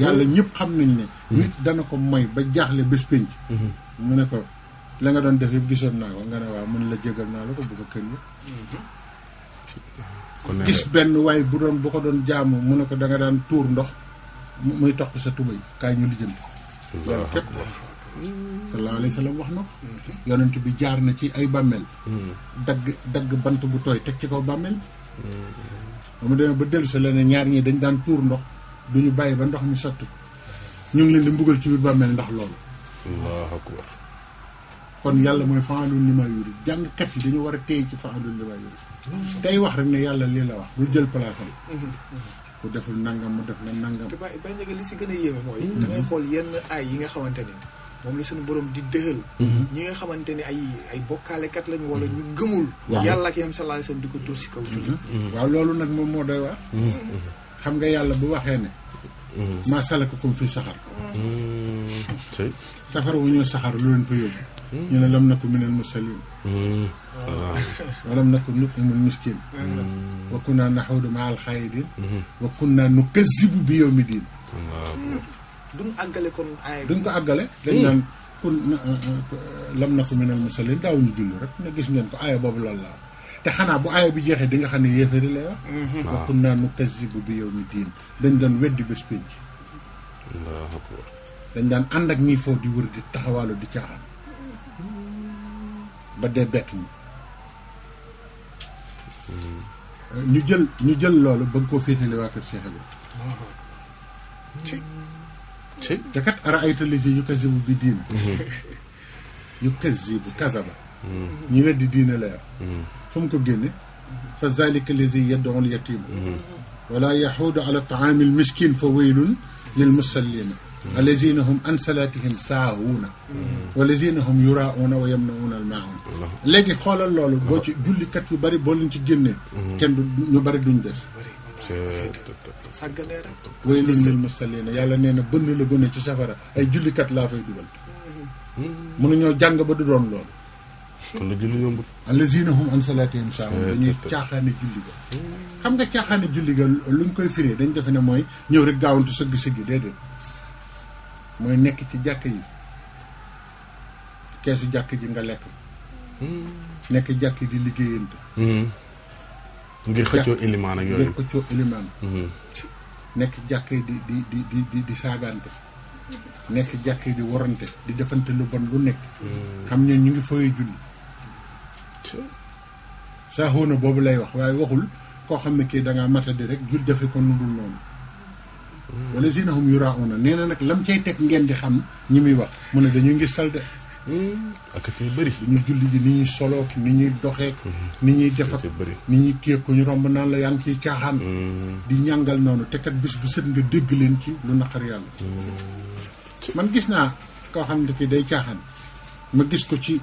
yàlla ñëpp xam nañ ne nit dana ko moy ba jaaxle bés pénc mu ne ko la nga doon def yëpp gisoon naa ko nga ne waaw mun la jégal naa la ko bu ko kenn gis benn waaye bu ko doon jaamu mu ne ko da nga daan tuur ndox muy toq sa tubay kaay ñu lijjanti loolu képp sallallahu alayhi wa sallam wax na ko yonent bi jaar na ci ay bàmmeel dagg bant bu tooy teg ci kaw bàmmeel ba mu demee ba dellu sa la ne ñaar ñi dañ daan tuur ndox duñu bàyyi ba ndox mi sotti ñu ngi leen di mbugal ci biir bàmmeel ndax loolu allahu akbar kon yàlla mooy fa'aalun limaa yuriid jàngkat yi dañu war a téye ci fa'aalun limaa yuriid tey wax rek ne yàlla lii la wax du jël place am ku deful nangam mu def la nangam te ba njëkk li si gën a yéeme mooy dangay xool yenn ay yi nga xamante ni moom la suñu borom di dëxal ñi nga xamante ni ay bokkaalekat lañu wala ñu gëmul yàlla ak yam sallallahu alayhi wasallam di ko dóor si kaw jullit waaw loolu nag moom moo doy waar xam nga yàlla bu waxee ne maa salakakum fi saxar safara wu ñëw saxar lu leen fa yóbbu ñu ne lam naku minal musallin wa lam naku nut'imul miskin wa kunna naxuudu ma'al xaa'idin wa kunna nukazzibu bi yawmi diin duñ àggale kon aaya duñ ko àggale dañ naan kun lam naku minal musallin daaw ñu julli rek ne gis ngeen ko aaya boobu loolu la te xanaa bu aaya bi jeexee di nga xam ne yéefari lay wax wa kunna nukazzibu bi yawmi diin dañ doon weddi bés pénc dañ daan ànd ak ñiy foofu di wër di taxawaalu di caaxaan ba dee bett ñu jël loolu bëgg koo féetale waa kër Cheikh Ibrahima te kat ara'ayta llazi yukazzibu bi diin yukazzibu kazaba ñu weddi diine la yor fu mu ko génne fa zalika llazi yad'u al-yatim wala yaxuudu ala ta'aami al-miskin fa waylun lil musallina allazina hum an salatihim saahuna wallazina hum yurauna wa yamnauna al-maa'un léegi xoolal loolu boo ci jullikat yu bari boo leen ci génnee kenn du ñu bari duñ des sàgganee rek waylun lil musallina yàlla nee na bënn la gën ci safara ay jullikat laa fay dugal mënuñoo jàng ba du doon loolu kon la julli yombut allazina hum an salatihim saahun dañuy caaxaane julli ga xam nga caaxaane julli ga luñ koy firee dañ defe ne mooy ñëw rek gaawantu sëgg-sëgg déedéet mooy nekk ci jàkk yi keesu jàkk ji nga lekk nekk jàkk di liggéeyante ngir xëccoo ilimaan ak yooyu ngir xëccoo ilimaan nekk jàkk yi di saagante nekk jàkk yi di warante di defante lu bon lu nekk xam ne ñu ngi fooy julli saaxoona boobu lay wax waaye waxul koo xam ne kii dangaa matadi rek jul defe ko nu dul noonu wala si na hum yurauna nee na nag lam cay teg ngeen di xam ñi muy wax mu ne dañuy ngi salde ak ci bëri dañu julli ji ni ñuy solook ni ñuy doxeek ni ñuy defak ni ñuy kéeg ko ñu romb naan la yaa ngi ciy caaxaan di ñàngal noonu te kat bis bu set nga dégg leen ci lu naqar yàlla man gis naa koo xam ne kii day caaxaan ma gis ko ci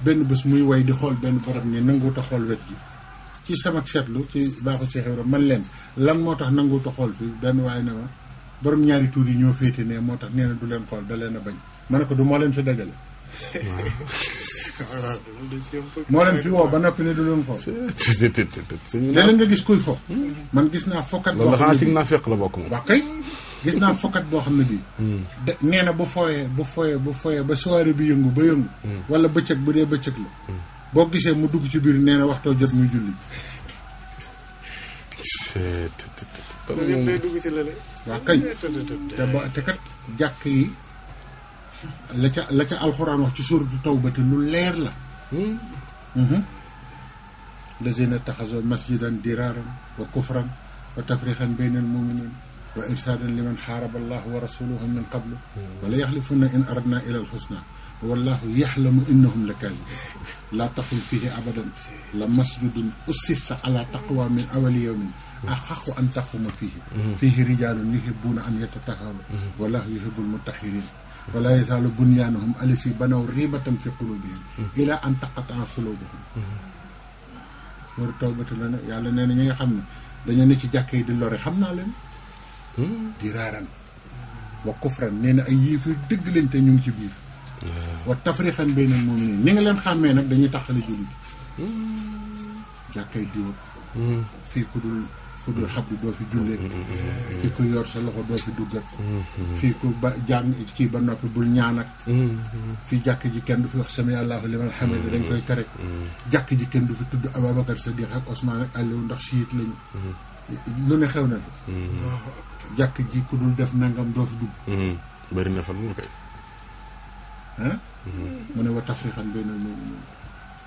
benn bés muy way di xool benn barab ni nanguwut a xool wet gi ci sama seetlu ci baaxu Cheikh Ibrahima man leen lan moo tax nanguwut a xool fii benn waaye ne ma borom ñaari tuur yi ñoo féete ne moo tax nee na du leen xool da leen a bañ ma ne ko du moo leen fi dajale moo leen fi woo ba noppi ne du leen xool léeg-léeg nga gis kuy fo man gis naa fokkat boo xam ne ci naa fekk la bokk moom wax kay gis naa fokkat boo xam ne bii nee na bu fooyee ba soirée bi yëngu ba yëngu wala bëccëg bu dee bëccëg la boo gisee mu dugg ci biir nee na waxtoo jot muy julli waaw kay te kat jàkk yi la ca alxuraan wax ci suuratu tawba te lu leer la lazina taxasoo masjidan diraaran wa kufran wa tafriqan bayna almuminin wa irsaadan liman xaaraba allah wa rasuluhu min qablu wala yaxlifuna in aradna ila alxusna wallahu yaxlamu innahum la kaazibun laa taqum fihi abadan la masjidun ussisa ala taqwa min awali yawmin axaqu an taquma fihi rijaalun yuhibbuuna an yatatahharu wallahu yuhibbul mutahhirin wala yazaalu bunyaanuhum allazii banaw riibatan fi quluubihim ilaa an taqatta'a quluubuhum war tawbati la ne yàlla nee na ñi nga xam ne dañoo ne ci jàkka yi di lore xam naa leen di raaran wa kufran nee na ay yéefar dëgg lañ te ñu ngi ci biir wa tafriqan baynal mu'miniin ni nga leen xàmmee nag dañuy taxale jullit jàkkay diwa fii ku dul xabdu doo fi jullee fii ku yor sa loxo doo fi duggat fii ku ba jàng kii ba noppi bul ñaan ak fii jàkk ji kenn du fi wax sami Allahu liman hamidah dañ koy tere jàkk ji kenn du fi tudd Ababacar Sadiq ak Ousmane ak Aliou ndax siit lañu lu ne xew na fi jàkk ji ku dul def nangam doo fi dugg bëri na fa lu kay mu ne wa tafriqan baynal mu'miniin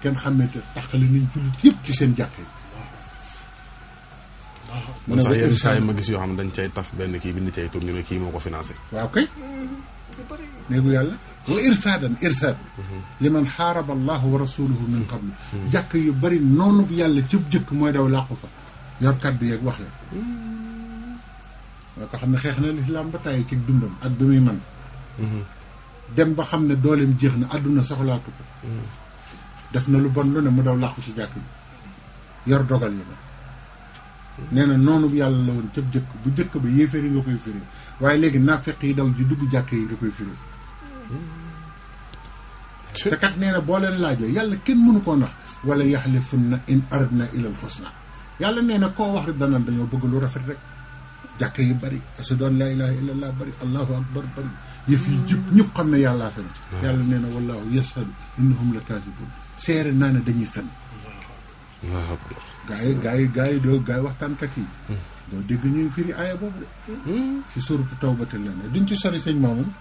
kenn xàmmee te taxali nañ jullit yëpp ci seen jàkk yi mu ne sax yenn saa yi ma gis yoo xam ne dañ cay taf benn kii bind cay tur ñu ne kii moo ko financé waaw kay néegu yàlla wa irsaadan li man xaaraba allahu wa rasuluhu min qablu jàkk yu bari noonu yàlla cëb jëkk mooy daw làqu fa yor kàddu yeeg wax ya waa ko xam ne xeex na lislaam ba tàyyi ci dundam ak bi muy man dem ba xam ne dooleem jeex na àdduna soxlaatu ko def na lu bon lu ne mu daw làqu ci jàkk ji yor dogal yi nee na noonu yàlla la woon cëb jëkk bu jëkk ba yéeféer yi nga koy firi waaye léegi naafeq yi daw ji dugg jàkk yi nga koy firi te kat nee na boo leen laajee yàlla kenn mënu koo nax wala yaxlifunna in aradna ilal husna yàlla nee na koo wax rek danaan dañoo bëgg lu rafet rek jàkk yi bari ashhadu an laa ilaaha illallah bari allahu akbar bari yëf yi jub ñëpp xam ne yàllaa fen yàlla nee na wallahu yashhadu innahum la kaazibun seere naa ne dañuy fen gaa yi doo waxtaankat yi doo dégg ñuy firi aaya boobu de si suratu tawbati la ne duñ ci sori sëñ Mamoun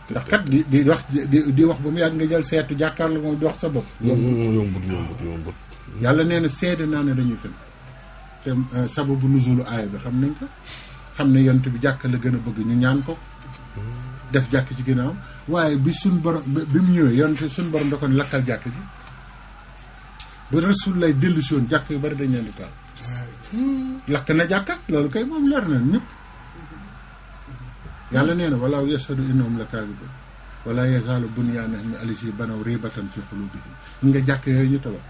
ndax kat di wax ba mu yàgg nga jël seetu jàkkaarloo moom di wax sa bopp yombut yàlla nee na seede naa ne dañuy fen te sababu nuzulu aaya bi xam nañ ko xam ne yont bi jàkk la gën a bëgg ñu ñaan ko def jàkk ci ginnaaw waaye bi suñ borom bi mu ñëwee yont suñ borom da ko ne lakkal jàkk ji bu rasul lay dellu si woon jàkk yu bari dañ leen di taal lakk na jàkka loolu kay moom leer na ñëpp yàlla nee na walaa yashhadu innahum la kaazibun wala yazaalu bunyaanuhum allazii banaw riibatan fi quluubihim nga jàkk yooyu ñu tabax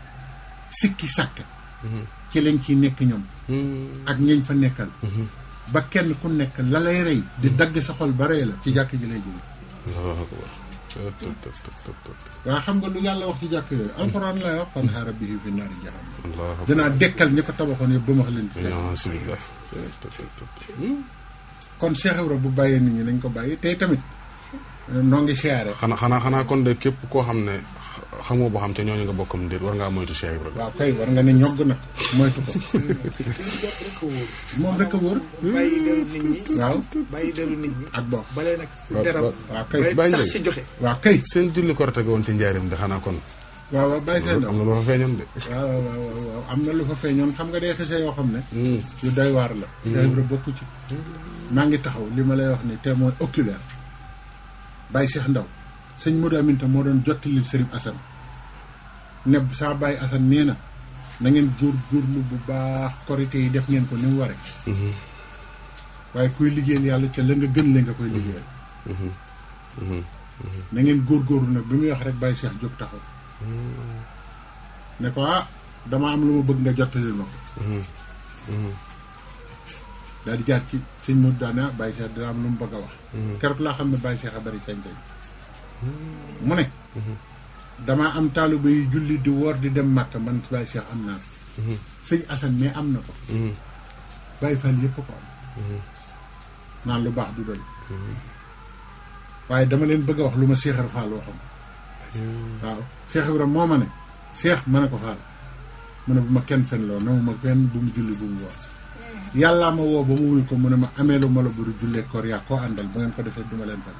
sikki sàkk ci lañ ciy nekk ñoom ak ñeñ fa nekkal ba kenn ku nekk la lay rey di dagg sa xol ba rey la ci jàkk ji lay jóge waaw xam nga lu yàlla wax ci jàkk yooyu alxuraan lay wax fan xaara bihi fi naari jahannam dinaa dekkal ñi ko tabaxoon yëpp ba ma wax leen ci kon Cheikh Ibra bu bàyyee nit ñi nañ ko bàyyi tey tamit noo ngi siyaare xanaa kon de képp koo xam ne xamoo boo xam te ñooñu nga bokkam déet war ngaa moytu Cheikh Ibra waaw kay war nga ne ñogg nag moytu ko moom rek a wóor bàyyi deru nit ñi waaw bàyyi deru nit ñi ak bokk balee nag si deram waaw kay bàyyi sax si joxe waaw kay seen julli korite ga woon ci njaarim de xanaa kon waaw bàyyi seen am na lu fa feeñoon de waaw am na lu fa feeñoon xam nga day xese yoo xam ne yu doy waar la Cheikh Ibra bokku ci maa ngi taxaw li ma lay wax ni témoin oculaire Baye Cheikh Ndaw sëñ Modou Aminta moo doon jottali Sëriñ Assane ne saa Baye Assane nee na ngeen góorgóorlu bu baax korité yi def ngeen ko ni mu ware waaye kuy liggéeyal yàlla ca la nga gën le nga koy liggéeyal na ngeen góorgóorlu nag bi muy wax rek Baye Cheikh jóg taxaw ne ko dama am lu ma bëgg nga jottalil ma ko daal di jaar ci sëñ Modou daane Baye Cheikh dina am lu mu bëgg a wax keroog laa xam ne Baye Cheikh a bari sañ-sañ mu ne damaa am taalibe yu julli di woor di dem Màkka man Baye Cheikh am naa ko sëñ Assane mais am na ko Baye Fall yëpp ko am naan lu baax du doy waaye dama leen bëgg a wax lu ma Cheikh Fall waxam waaw Cheikh Ibrahima moo ma ne Cheikh ma ne ko Fall mu ne bu ma kenn fen loo namu ma kenn bu mu julli bu mu woor yàllaa ma woo ba mu wuyu ko mu ne ma ameelu ma la buru jullee koor yaa koo àndal bu ngeen ko defee duma leen fen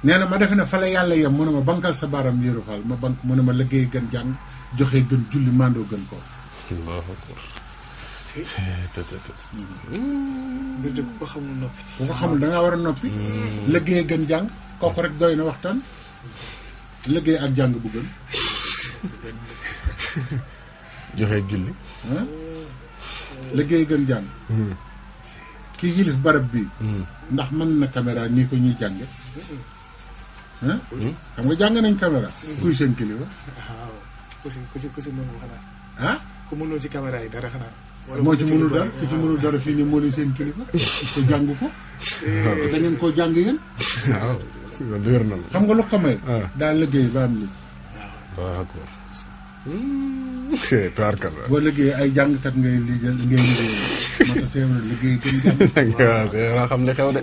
nee na ma defe ne fa la yàlla yem mu ne ma bankal sa baaram yéeru Fall ma bank mu ne ma liggéey gën jàng joxe gën julli mandoo gën koor mbir de ku ko xamul noppi ku ko xamul dangaa war a noppi liggéey gën jàng kooku rek doy na waxtaan. liggéey ak jàng bu gën. joxe julli. liggéey gën jàng. kii yilif barab bii. ndax mën na caméra nii ko ñuy jànge. xam nga jàng nañ caméra. kuy seen kilifa. waaw ku si mënul xanaa. ku mënul ci caméra yi dara xanaa. moo ci mënul dara ku ci mënul dara fii nii moo leen seen kilifa. ko jàng ko. da ngeen koo jàng yéen. waaw dëgër na la. xam nga lu ko may. daal liggéey ba am li. waaw d'accord. tubaarkalla. boo liggéey ay jàngkat ngay liggéey. moo tax seen liggéey gën jàng. waaw c'est vrai xam ne xew de.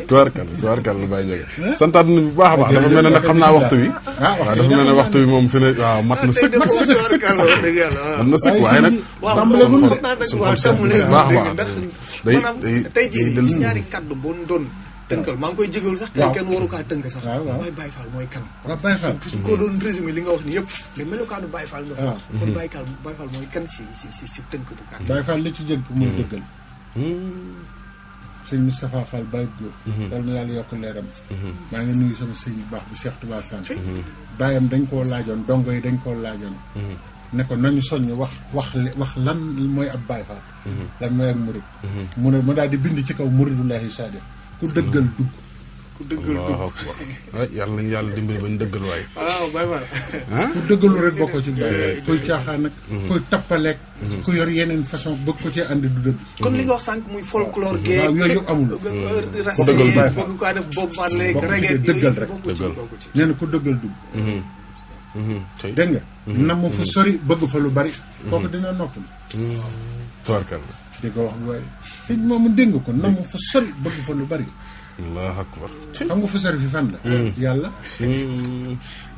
tubaarkalla Baye Ndiaga. santaat nañu bu baax a baax dafa mel ne nag xam naa waxtu wi. waaw dafa mel ne waxtu wi moom fi ne waaw mat na sëkk. mat na sëkk waaye nag. suñu xol seet bu baax a baax. tey jii ñaari kaddu boo doon tënkal maa ngi koy jégalu sax. waaw kenn waru kaa tënk sax. waaw Baye Fall mooy kan. waaw Baye Fall. su ko doon résumé li nga wax ni yëpp. mais melokaanu Baye Fall nga. waaw kon Baye Fall mooy kan si tënk bu kan. Baye Fall li ci jëkk mooy dëggal. sëñ Moustapha Fall Baye Góor. dal na yàlla yokk leeram. maa ngi nuyu sama sëñ bu baax bi Cheikh Touba Sane. baayam dañ koo laajoon dongo yi dañ koo laajoon. ne ko nañu soññ wax lan mooy ab Baye Fall. lan mooy ak murid. mu daal di bind ci kaw muridullahi sadiq ku dëggal dugg. ku dëggal dugg yàlla nañu yàlla dimbali ba ñu dëggal waay. waaw Baye Fall. ku dëggalu rek bokkoo ci Baye. kuy caaxaan nag. kuy tappaleeg. ku yor yeneen façon bëgg ko cee andi du dëgg. comme li nga wax sànq muy folklore. waaw yooyu yëpp amul. ku dëggal Baye Fall bëgg ko def Bob Marley bokk ci dëggal rek. nee na ku dëggal dugg. dégg nga. nam fa sori bëgg fa lu bari. kooku dina noppal. tubaarkalla. di ko wax lu bari. sëñ moomu dégg nga ko nam fa sori bëgg fa lu bari. allahu akbar. xam nga fa sori fi fan la. yàlla.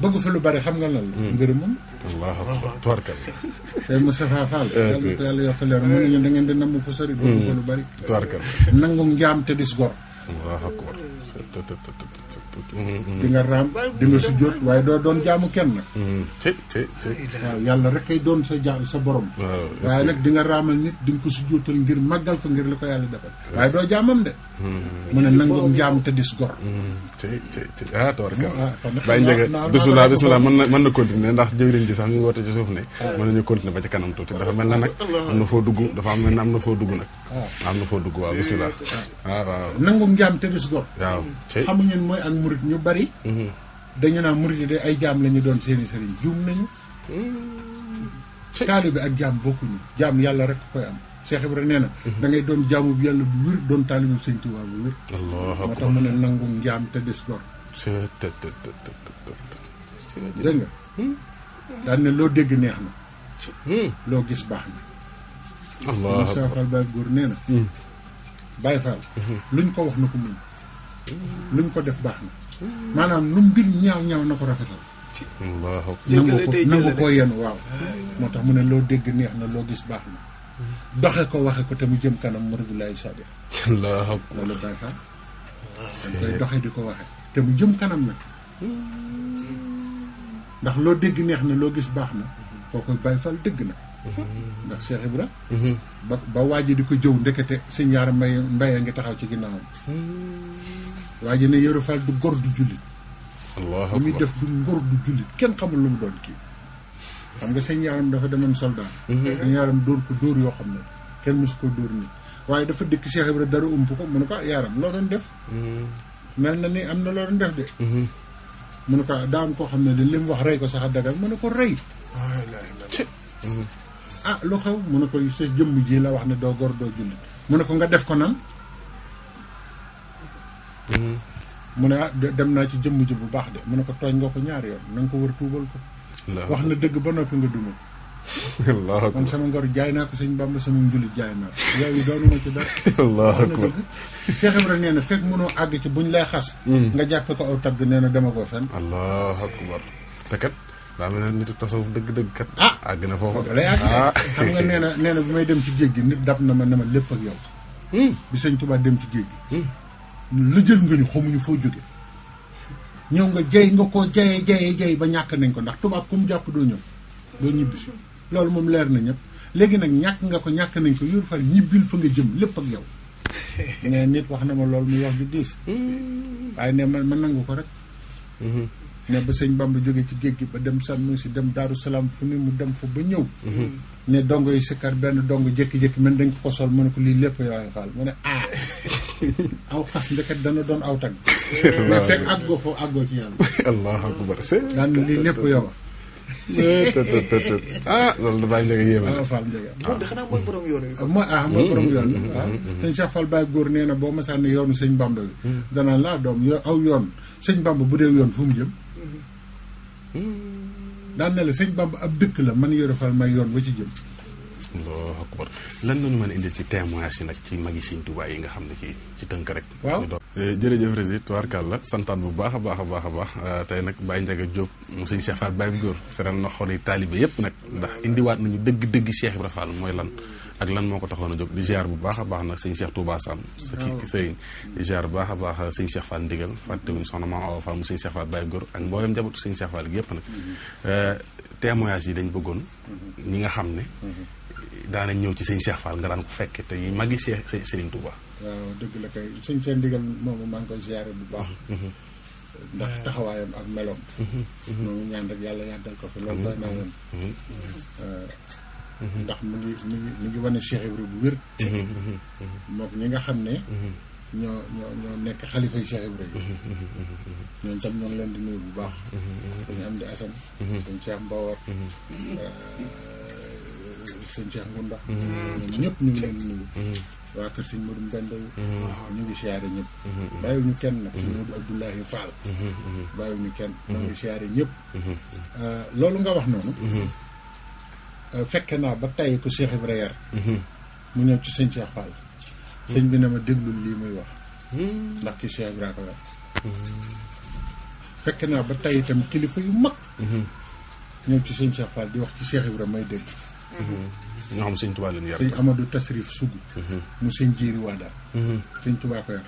bëgg fa lu bari xam nga lan la. ngërëmam. allahu akbar tubaarkalla. sëñ Moustapha Fall. yàlla yokk leer mu ne ñu da ngeen di nam fa sori. bëgg fa lu bari. tubaarkalla. nangu njaam te dis gor. allahu akbar. di nga raam di nga sujjóot waaye doo doon jaamu kenn nag. waaw yàlla rek kay doon sa borom. waaye nag di nga raamal nit di nga ko sujjóotal ngir màggal ko ngir li ko yàlla defal. waaye doo jaamam de. mu ne nangu njaam te dis gor. tubaarkalla. Baye Ndiaga bismillah mën na continuer ndax jëwriñ ji sax ñu ngi woote ci suuf ne. mën nañu continuer ba ci kanam tuuti dafa mel na nag. am na foo dugg dafa am na foo dugg nag. am na foo dugg waaw bismillah. waaw nangu njaam te dis gor. waaw xamuñu ne mooy ak murit ñu bari. dañu naan murit yi de ay jaam la ñu doon seeni sëriñ juum nañu. taalibe ak jaam bokkuñu jaam yàlla rek koy am. Cheikh Ibrahima nee na. da ngay doon jaamu bi yàlla bu wér doon taalibe Sëñ Tuubaa bu wér. moo tax mu ne nangu njaam te des gor. dégg nga. daan ne loo dégg neex na. loo gis baax na. Allah Moustapha Fall Baye Góor nee na. Baye Fall. luñ ko wax na ko muñ. luñ ko def baax na. maanaam lu mbir ñaaw na ko rafetal. nangu ko yenn waaw. moo tax mu ne loo dégg neex na loo gis baax na. doxe ko waxe ko te mu jëm kanam muridullahi sadiq. loolu Baye Fall. dañ koy doxe di ko waxe te mu jëm kanam nag. ndax loo dégg neex na loo gis baax na. kooku Baye Fall dëgg na. ndax Cheikh Ibra ba waa ji di ko jëw ndekete sëñ Yaara Mbay a ngi taxaw ci ginnaawam. waa ji ne Yoro Fall du gor du jullit. lu muy def du ngor du jullit kenn xamul lu mu doon kii. xam nga sëñ Yaaram dafa demoon soldat. sëñ Yaaram dóor ko dóor yoo xam ne kenn mosu ko dóor nii. waaye dafa dëkk Cheikh Ibra dara ump ko mu ne ko Yaaram loo doon def. mel na ni am na loo doon def de. mu ne ko daa am koo xam ne li mu wax rey ko sax a dagal mu ne ko rey. lu xew mu ne ko sa jëmm ji la wax ne doo gor doo jullit mu ne ko nga def ko nan. mu ne dem naa ci jëmm ji bu baax de mu ne ko tooñ nga ko ñaari yoon na nga ko war tuubal ko. wax na dëgg ba noppi nga duma man sama ngor jaay naa ko sëñ Bamba sama njullit jaay naa ko yow yi doonuma ci dara. allahu akbar. Cheikh Ibrahima nee na fekk mënoo àgg ci buñ lay xas. nga jàppe ko aw tagg nee na dema koo fen. allahu akbar. te kat daa mel ne nitu tasawuf dëgg-dëgg kat. àgg na foofu lay àgg xam nga nee na bi may dem ci géej gi nit dab na ma ne ma lépp ak yow. bi sëñ Tuubaa dem ci géej gi. la jël nga ñu xamuñu foo jóge ñëw nga jay nga koo jayee ba ñàkk nañ ko ndax tubaab ku mu jàpp doo ñëw doo ñibbisi loolu moom leer na ñëpp léegi nag ñàkk nga ko ñàkk nañ ko Yoro Fall ñibbil fa nga jëm lépp ak yow. ne nit wax na ma loolu muy wax ju diis waaye ne man nangu ko rek ne ba sëñ Bamba jóge ci géej gi ba dem Sanusi dem Daaru Salaam fu ni mu dem fa ba ñëw ne dongo yi sikkar benn dongo jékki-jékki man dañ ko sol mu ne ko lii lépp yooyu faal mu ne aw xas ndeket dana doon aw tag mais fekk àggoo foofu àggoo ci yàlla allahu akbar daan na lii lépp yow loolu da bàyyi njëga yéeme waaw Fall Ndiaga moom de xanaa mooy borom yoon wi. mooy borom yoon waaw sëñ Cheikh Fall Baye góor nee na boo masaan ne yoonu sëñ Bamba bi danaan laa doom aw yoon sëñ Bamba bu dee yoon fu mu jëm daan na la sëñ Bamba ab dëkk la man Yoro Fall may yoon wa ci jëm allahu akbar lan lañu mën a indil ci témoignage yi nag ci magi Sëñ Tuubaa yi nga xam ne ci tënk rek waaw jërëjëf Rési tubaarkàlla santaan bu baax a baax a baax a baax tey nag Baye Ndiaga Diop mu sëñ Cheikh Fall Baye góor seral na xol yi taalibe yépp nag ndax indiwaat nañu dëgg-dëgg Cheikh Ibra Fall mooy lan ak lan moo ko taxoon a jóg di ziar bu baax a baax nag sëñ Cheikh Touba Sam sa kii sëriñ di ziar bu baax a baax sëñ Cheikh Fall Ndigal fàttewuñu soxna Maam Awa Fall mu sëñ Cheikh Fall Baye góor ak mboolem njabootu sëñ Cheikh Fall gi yépp nag témoignage yi dañ bëggoon ñi nga xam ne daana ñëw ci sëñ Cheikh Fall nga daan ko fekke te yi magi Serigne Touba. waaw dëgg la kay sëñ Cheikh Ndigal moomu maa ngi koy ziare bu baax ndax taxawaayam ak meloom noonu ñaan rek yàlla yàggal ko fi loolu doy naa woon ndax mu ngi wane Cheikh Ibra bu wér mook ñi nga xam ne ñoo nekk xalifay Cheikh Ibra yi ñooñu tam ñoo ngi leen di nuyu bu baax dañu am di Assane sëñ Cheikh Mbawar sëñ Cheikh Ngunda ñoom ñëpp ñu ngi leen di nuyu waa kër sëñ Modou Mbendo yi ñu ngi siyaare ñëpp bàyyiwuñu kenn nag sëñ Modou Abdoulahi Fall bàyyiwuñu kenn ñoo ngi siyaare ñëpp loolu nga wax noonu fekke naa ba tey ko Cheikh Ibra yar mu ñëw ci sëñ Cheikh Fall sëñ bi ne ma déglul lii muy wax ndax ki Cheikh Ibra ko yar fekke naa ba tey itam kilifa yu mag ñëw ci sëñ Cheikh Fall di wax ci Cheikh Ibra may dégg ñoo xam sëñ Tuubaa leen yar sëñ Amadou Tasrif Sugu mu sëñ Jiiri Waada sëñ Tuubaa ko yar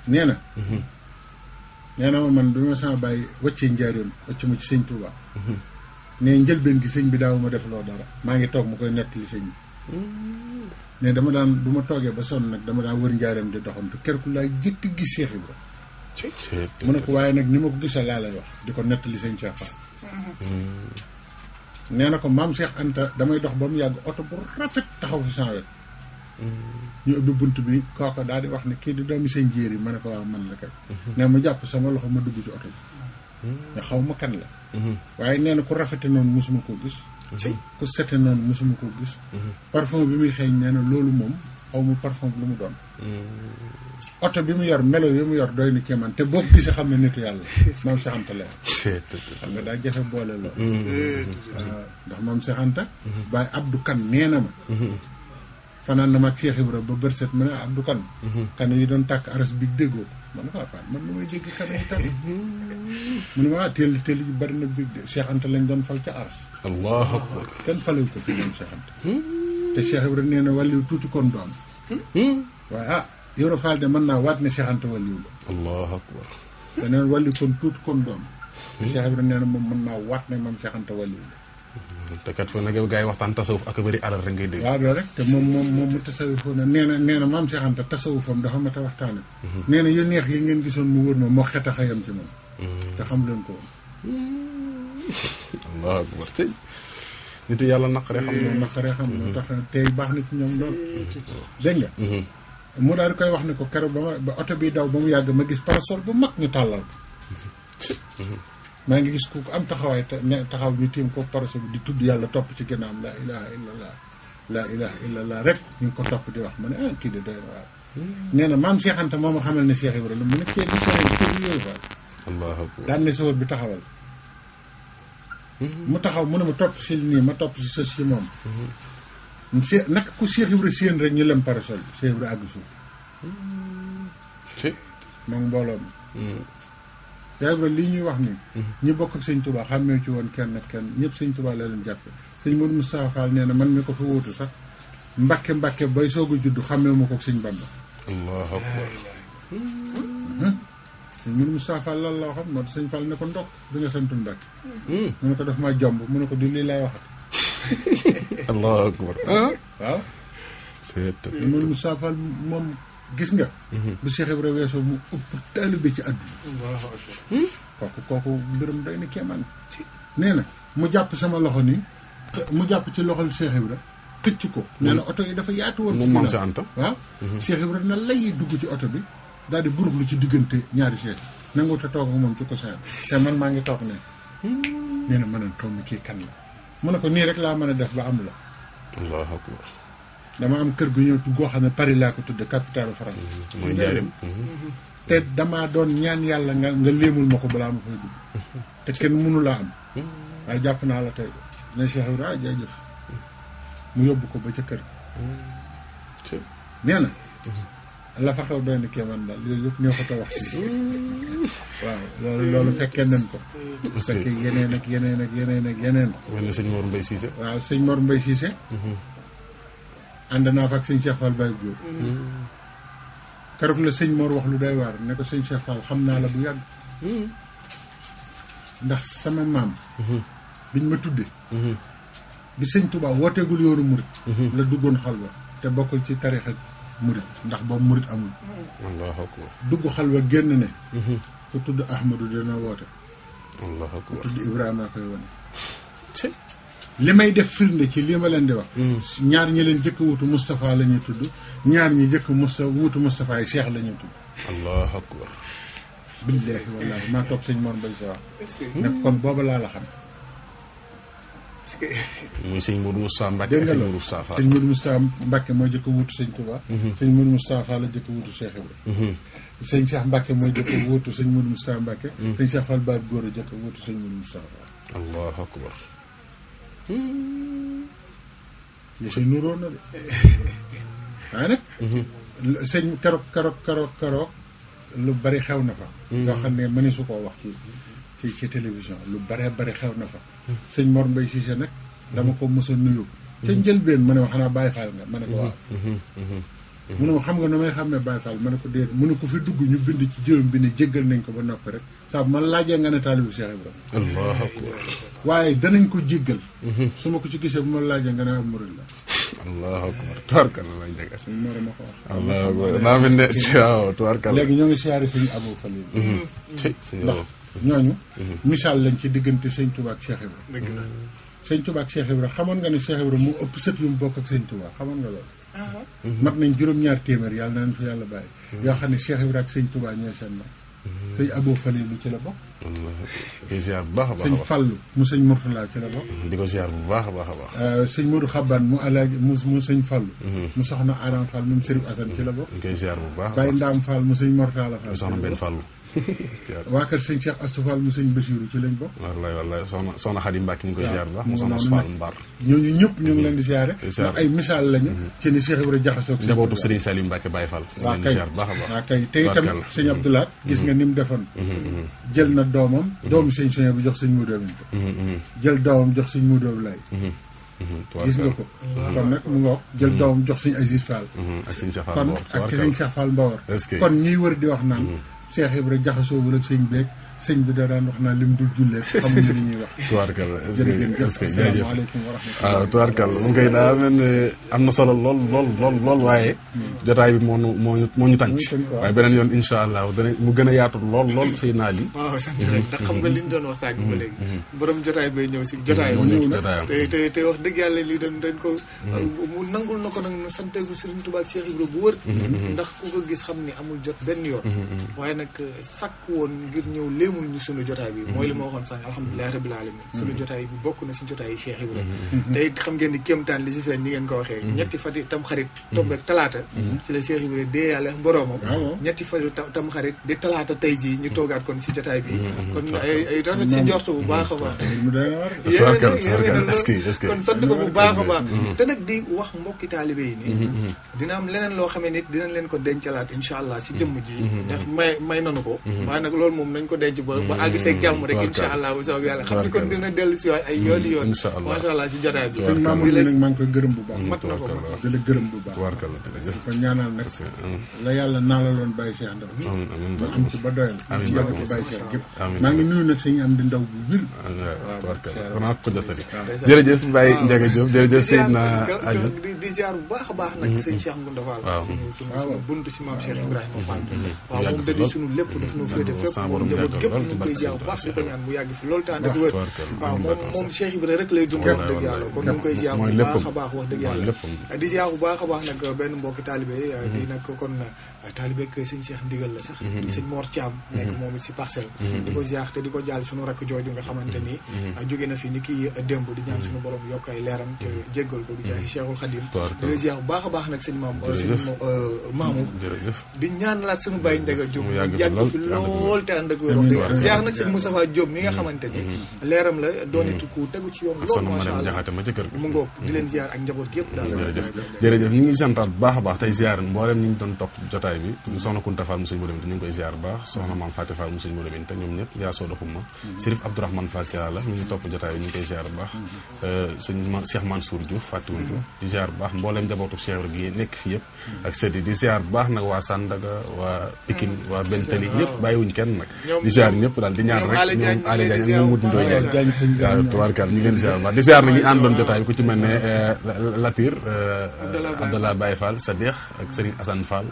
nee na ma man bi ma sama bàyyi wàccee njaaroon wàcc ma ci sëñ Tuubaa ne njëlbeen gi sëñ bi daaw ma def loo dara maa ngi toog mu koy nettali sëñ bi ne dama daan bu ma toogee ba sonn nag dama daan wër njaareem di doxantu kerku laay jëkk gis Cheikh Ibra mu ne ko waaye nag ni ma ko gisee laa lay wax di ko nettali sëñ Cheikh Fall nee na ko maam Cheikh Anta damay dox ba mu yàgg oto bu rafet taxaw fi sans wet ñu ubbi bunt bi kooka daal di wax ne kii di doomi sëñ Jéeri ma ne ko waaw man la kay ne mu jàpp sama loxo ma dugg ci oto bi nga xaw ma kan la waaye nee na ku rafete noonu mosuma koo gis ku sete noonu mosuma koo gis parfum bi muy xeeñ nee na loolu moom xaw ma parfum bi lu mu doon oto bi mu yor melo yi mu yor doy na kéemaan te boo ko gisee xam ne nitu yàlla maam Cheikh Anta la xam nga daa jafe boole lool ndax maam Cheikh Anta Baye Abdou Kan nee na ma fanaan na ma ak Cheikh Ibra ba bërset mu ne Abdou Kan kan yi doon tàkk aras bi déggoo man ko fa man lu may dégg kan yi tàkk mu ne ma teel yi bari na big de Cheikh Anta lañ doon fal ca aras allahu akbar kenn falewu ko fi moom Cheikh Anta te Cheikh Ibra nee na wàlliw tuuti kon du am waaye Yoro Fall de mën naa waat ne Cheikh Anta wàlliw la allahu akbar te neen wàlliw kon tuuti kon du am te Cheikh Ibra nee na moom mën naa waat ne moom Cheikh Anta wàlliw la te kat fa nag gars yi waxtaan tasawuf ak bëri alal rek ngay dégg waaw loolu rek te moom mu tasawuf na nee na maam Cheikh Anta tasawufam dafa mat a waxtaane nee na yu neex yi ngeen gisoon mu wër ma moo xet a xayam ci moom te xam leen ko allahu akbar tey nit yàlla naqaree xam moo tax tey baax na ci ñoom lool dégg nga mu daal di koy wax ne ko keroog ba oto bi daw ba mu yàgg ma gis parasol bu mag ñu tàllal ko maa ngi gis ku am taxawaay taxaw ñu tiim ko parasol bi di tudd yàlla topp ci ginnaawam laa ilaha illallah rek ñu ngi ko topp di wax ma ne kii de doy na waaw nee na maam Cheikh Anta moo ma xamal ne Cheikh Ibra la mu ne kii di kii yooyu faal allahu akbar daan ne sawar bi taxawal mu taxaw mu ne ma topp si nii ma topp si sës si moom naka ku Cheikh Ibra séen rek ñu lem parasol bi Cheikh Ibra àgg suuf moom mbooloo mi Cheikh Ibra lii ñuy wax nii ñu bokk ak sëñ Touba xàmmee ci woon kenn ak kenn ñëpp sëñ Touba la leen jàppe sëñ Modou Moustapha Fall nee na man mi ko fa wóotu sax Mbàkke bay soog a judd xàmmee ma ko ak sëñ Bamba allahu akbar sëñ Modou Moustapha Fall lan la waxam moo tax sëñ Fall ne ko ndokk bi nga santul Mbàkke mu ne ko daf maa jomb mu ne ko du lii lay waxat allahu akbar waaw sëñ Modou Moustapha Fall moom gis nga bu Cheikh Ibra weesoo mu ëpp taalibe ci àdduna kooku mbirum doy na kéemaan nee na mu jàpp sama loxo nii mu jàpp ci loxol Cheikh Ibra xëcc ko nee na oto yi dafa yaatu woon moom Maam Cheikh Anta waaw Cheikh Ibra na lay dugg ci oto bi daal di buruxlu ci diggante ñaari seet nangu te toog ak moom ci ko seen te man maa ngi toog ne nee na mën a xaw mi kii kan la mu ne ko nii rek laa mën a def ba am la allahu akbar dama am kër gu ñëw goo xam ne Paris laa ko tudde capitale France mooy njaarim te damaa doon ñaan yàlla nga léemul ma ko balaa ma fay dugg te kenn mënu laa am waaye jàpp naa la tey ne Cheikh Ibra jaajëf mu yóbbu ko ba ca kër nee na la fa xew doy na kéemaan daal yooyu yëpp ñoo ko ta wax si waaw loolu fekkee nañ ko fekkee yeneen ak yeneen ak yeneen ak yeneen mel ni sëñ Mor Mbaye Cissé waaw sëñ Mor Mbaye Cissé ànd naa fa ak sëñ Cheikh Fall Baye Góor keroog la sëñ Mor wax lu doy waar ne ko sëñ Cheikh Fall xam naa la bu yàgg ndax sama maam biñ ma tuddee bi sëñ Touba wooteegul yoonu murit la duggoon xalwa te bokkul ci tarixa murit ndax boobu murit amul allahu akbar dugg xalwa génn ne ku tudd Ahmadou dina woote allahu akbar ku tudd Ibrahima koy wane li may def firnde ci lii ma leen di wax ñaar ñi leen jëkk wutu Moustapha la ñuy tudd ñaar ñi jëkk wutu Moustapha yi Cheikh la ñuy tudd allahu akbar billaahi wallaahi maa toog sëñ Mor Mbaye sa wax ne kon booba laa la xam muy sëñ Modou Moustapha Mbacke ak sëñ Modou Moustapha sëñ Modou Moustapha Mbacke mooy jëkk wutu sëñ Touba sëñ Modou Moustapha la jëkk wutu Cheikh Ibra sëñ Cheikh Mbacke mooy jëkk wutu sëñ Modou Moustapha Mbacke sëñ Cheikh Fall Baye Góor a jëkk wutu sëñ Modou Moustapha allahu akbar yëf yi nuróo na de waaye nag sëñ keroog lu bari xew na fa yoo xam ne mëni su koo wax ci télévision lu bari xew na fa sëñ Mor Mbaye Cissé nag dama ko mos a nuyu ca njëlbeen ma ne ma xanaa Baye Fall nga ma ne ko waaw mu ne ma xam nga nu may xam ne Baye Fall ma ne ko déet mu ne ko fi dugg ñu bind ci juróom bi ne jéggal nañ ko ba noppi rek saa bu ma laajee nga ne taalibu Cheikh Ibrahima allahu akbar waaye danañ ko jéggal su ma ko ci gisee bu ma laajee nga ne am murid la allahu akbar tubaarkalla lañ dëgg Mor ma ko wax allahu akbar naa mel ne waaw tubaarkalla léegi ñoo ngi siyaare sëñ Abou Falil ndax ñooñu misaal lañ ci diggante sëñ Touba ak Cheikh Ibra dëgg la sëñ Touba ak Cheikh Ibra xamoon nga ne Cheikh Ibra mu ëpp sët yu mu bokk ak sëñ Touba xamoon nga loolu mat nañ juróom-ñaar téeméer yàlla na leen fi yàlla bàyyi yoo xam ne Cheikh Ibra ak sëñ Touba ñooy seen mag sëñ Abou Falil lu ci la bokk di ko ziar bu baax a baax sëñ Fallu mu sëñ Mourtala ci la bokk di ko ziar bu baax a baax a baax sëñ Modou Xaban mu alaaji mu sëñ Fallu mu soxna Adam Fall mu Sërif Assane ci la bokk ñu koy ziar bu baax Baye Ndaam Fall mu sëñ Mortala Fall soxna benn Fallu waa kër sëñ Cheikh Astou Fall mu sëñ Bassirou ci lañ bokk wallaay soxna Xadi Mbàkke ñu ngi koy ziar bu baax mu soxna Fall Mbar ñooñu ñëpp ñu ngi leen di siyaare ndax ay misaal lañu ci ni Cheikh Ibra jaxasoo njabootu Serigne Saliou Mbacke Baye Fall waa kay ziar bu baax a baax waa kay te itam sëñ Abdoulaat gis nga ni mu defoon jël na doomam doomu sëñ Sonia bi jox sëñ Modou Aminta jël doomam jox sëñ Modou Ablaye gis nga ko kon nag mu ngoog jël doomam jox sëñ Aziz Fall ak sëñ Cheikh Fall kon Mbawar ak sëñ Cheikh Fall Mbawar kon ñuy wër di wax naan Cheikh Ibra jaxasoo wala sëñ beeg sëñ bi da daan wax naa lim dul jullee xamuñu li ñuy wax. tubaarkalla jërëjëf asalaamaaleykum wa rahmatulah. waaw tubaarkalla mu ngi koy daa mel ne am na solo lool waaye. jotaay bi moo ñu tànc. waaye beneen yoon incha allah danañ mu gën a yaatu lool sëy naa li. waaw sant rek ndax xam nga li ñu doon wax sànq ba léegi. borom jotaay bay ñëw si jotaay. moo ñëw si jotaayam te wax dëgg yàlla lii dañ ko. mu nangul na ko nag nu santeeku Serigne Touba ak Cheikh Ibra bu wër. ndax ku ko gis xam ni amul jot benn yoon. waaye nag sàkk woon ngir ñëw léemul ñu sunu jotaay bi mooy li ma waxoon sànq alhamdulilah rabbil alamin sunu jotaay bi bokk na si jotaay yi Cheikh Ibra te it xam ngeen ni kéemtaan li si feeñ ni ngeen ko waxee ñetti fati tam xarit tombeek talaata ci la Cheikh Ibra dee yàlla boroomam ñetti fati tam xarit di talaata tey jii ñu toogaat kon si jotaay bi kon ay rafet si njort bu baax a baax kon sant ko bu baax a baax te nag di wax mbokki taalibe yi nii dina am leneen loo xamee nit dinañ leen ko dencalaat incha allah si jëmm ji ndax may nanu ko waaye nag loolu moom nañ ko denc ba àgg seeg jàmm rek incha allah bu soobee yàlla xam ni kon dina dellu si waat ay yoon macha allah si jotaay bi sëñ Mamour nag maa ngi koy gërëm bu baax mat na ko di la gërëm bu baax ko ñaanal nag la yàlla naalaloon Baye Cheikh Ndaw ma am ci ba doyal ci yàlla ko Baye Cheikh gépp maa ngi nuyu nag sëñ am di ndaw bu wir waaw kon ko jottali jërëjëf Baye Ndiaga Diop jërëjëf Seydina Aliou di ziar bu baax a baax nag sëñ Cheikh Ngounda Fall suñu bunt si maam Cheikh Ibrahima Fall waaw moom da di suñu lépp daf nu féete fépp moom njaboot gépp ñu koy ziar bu baax di ko ñaan mu yàgg fi loolu temps ak wër waaw moom Cheikh Ibrahima rek lay dund wax dëgg yàlla kon ñu ngi koy ziar bu baax a baax wax dëgg yàlla di ziar bu baax a baax nag benn mbokki taalibe di nag kon taalibe ak sëñ Cheikh ndigal la sax di sëñ Mor Thiam nekk moom it si parcelle di ko ziar te di ko jàll suñu rakk jooju nga xamante ni jóge na fi ni kii démb di ñaan suñu borom yokk ay leeram te jéggal ko di jaay Cheikhul Khadim di la ziar bu baax a baax nag sëñ Mamour di ñaanalaat suñu Baye Ndiaga Diop yàgg fi lool te ànd ak wér wax dëgg ziar nag sëñ Moustapha Diop mi nga xamante ni leeram la doonitu ku tegu ci yoon loolu macha allah mu ngoog di leen ziar ak njaboot gi yëpp daal jërëjëf ñu ngi santaat bu baax a baax tey ziar mboolem ñu ngi doon topp jotaay bi soxna Kunta Fall mu sëñ Modou te ñu ngi koy ziar bu baax soxna Mame Faty Fall mu sëñ Modou te ñoom ñëpp yaa sooda xumma Sérif Abdourahmane Fall Kirala ñu ngi topp jotaay bi ñu ngi koy ziar bu baax sëñ Cheikh Mansour Diouf fàttiwuñ ko di ziar bu baax mbooleem njabootu Cheikh gi nekk fi yëpp ak sëdi di ziar bu baax nag waa Sandaga waa Pikine waa Bentali ñëpp bàyyiwuñ kenn nag di ziar ñëpp daal di ñaan rek ñoom Aly Diagne ak moom Modou Ndoye waaw tubaarkal ñu ngi leen ziar bu baax di ziar nag ñu àndoon jotaay bi ku ci mel ne Latir Abdallah Baye Fall Sadikh ak Serigne Assane Fall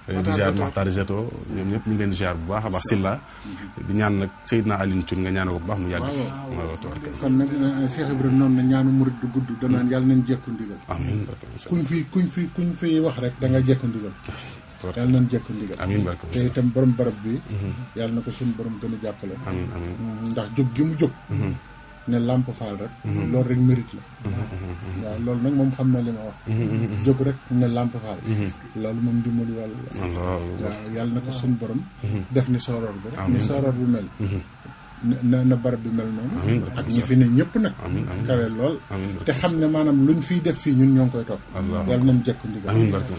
di ziar Makhtar Jeto ñoom ñëpp ñu ngi leen di ziar bu baax a baax Silla di ñaan nag Seydina Aline Thioune nga ñaanal ko bu baax mu yàgg waaw kon nag Cheikh Ibrahima noonu na ñaanu murid du gudd danaan yàlla nañ jekku ndigal amiin kuñ fi wax rek da nga jekku ndigal yàlla nañ jekku ndigal amiin barke te itam borom barab bi yàlla na ko suñu borom gën a jàppale amiin amiin ndax jóg gi mu jóg ne Lamp Fall rek loolu rek mérite la waaw loolu nag moom xam na li ma wax jóg rek ne Lamp Fall loolu moom dimbalu yàlla la waaw yàlla na ko suñu borom def ni sooroor bi rek ni sooroor bu mel na barab bi mel noonu ak ñi fi ne ñëpp nag kawe lool te xam ne maanaam luñ fiy def fii ñun ñoo ngi koy topp yàlla nañ jekku ndigal amiin barke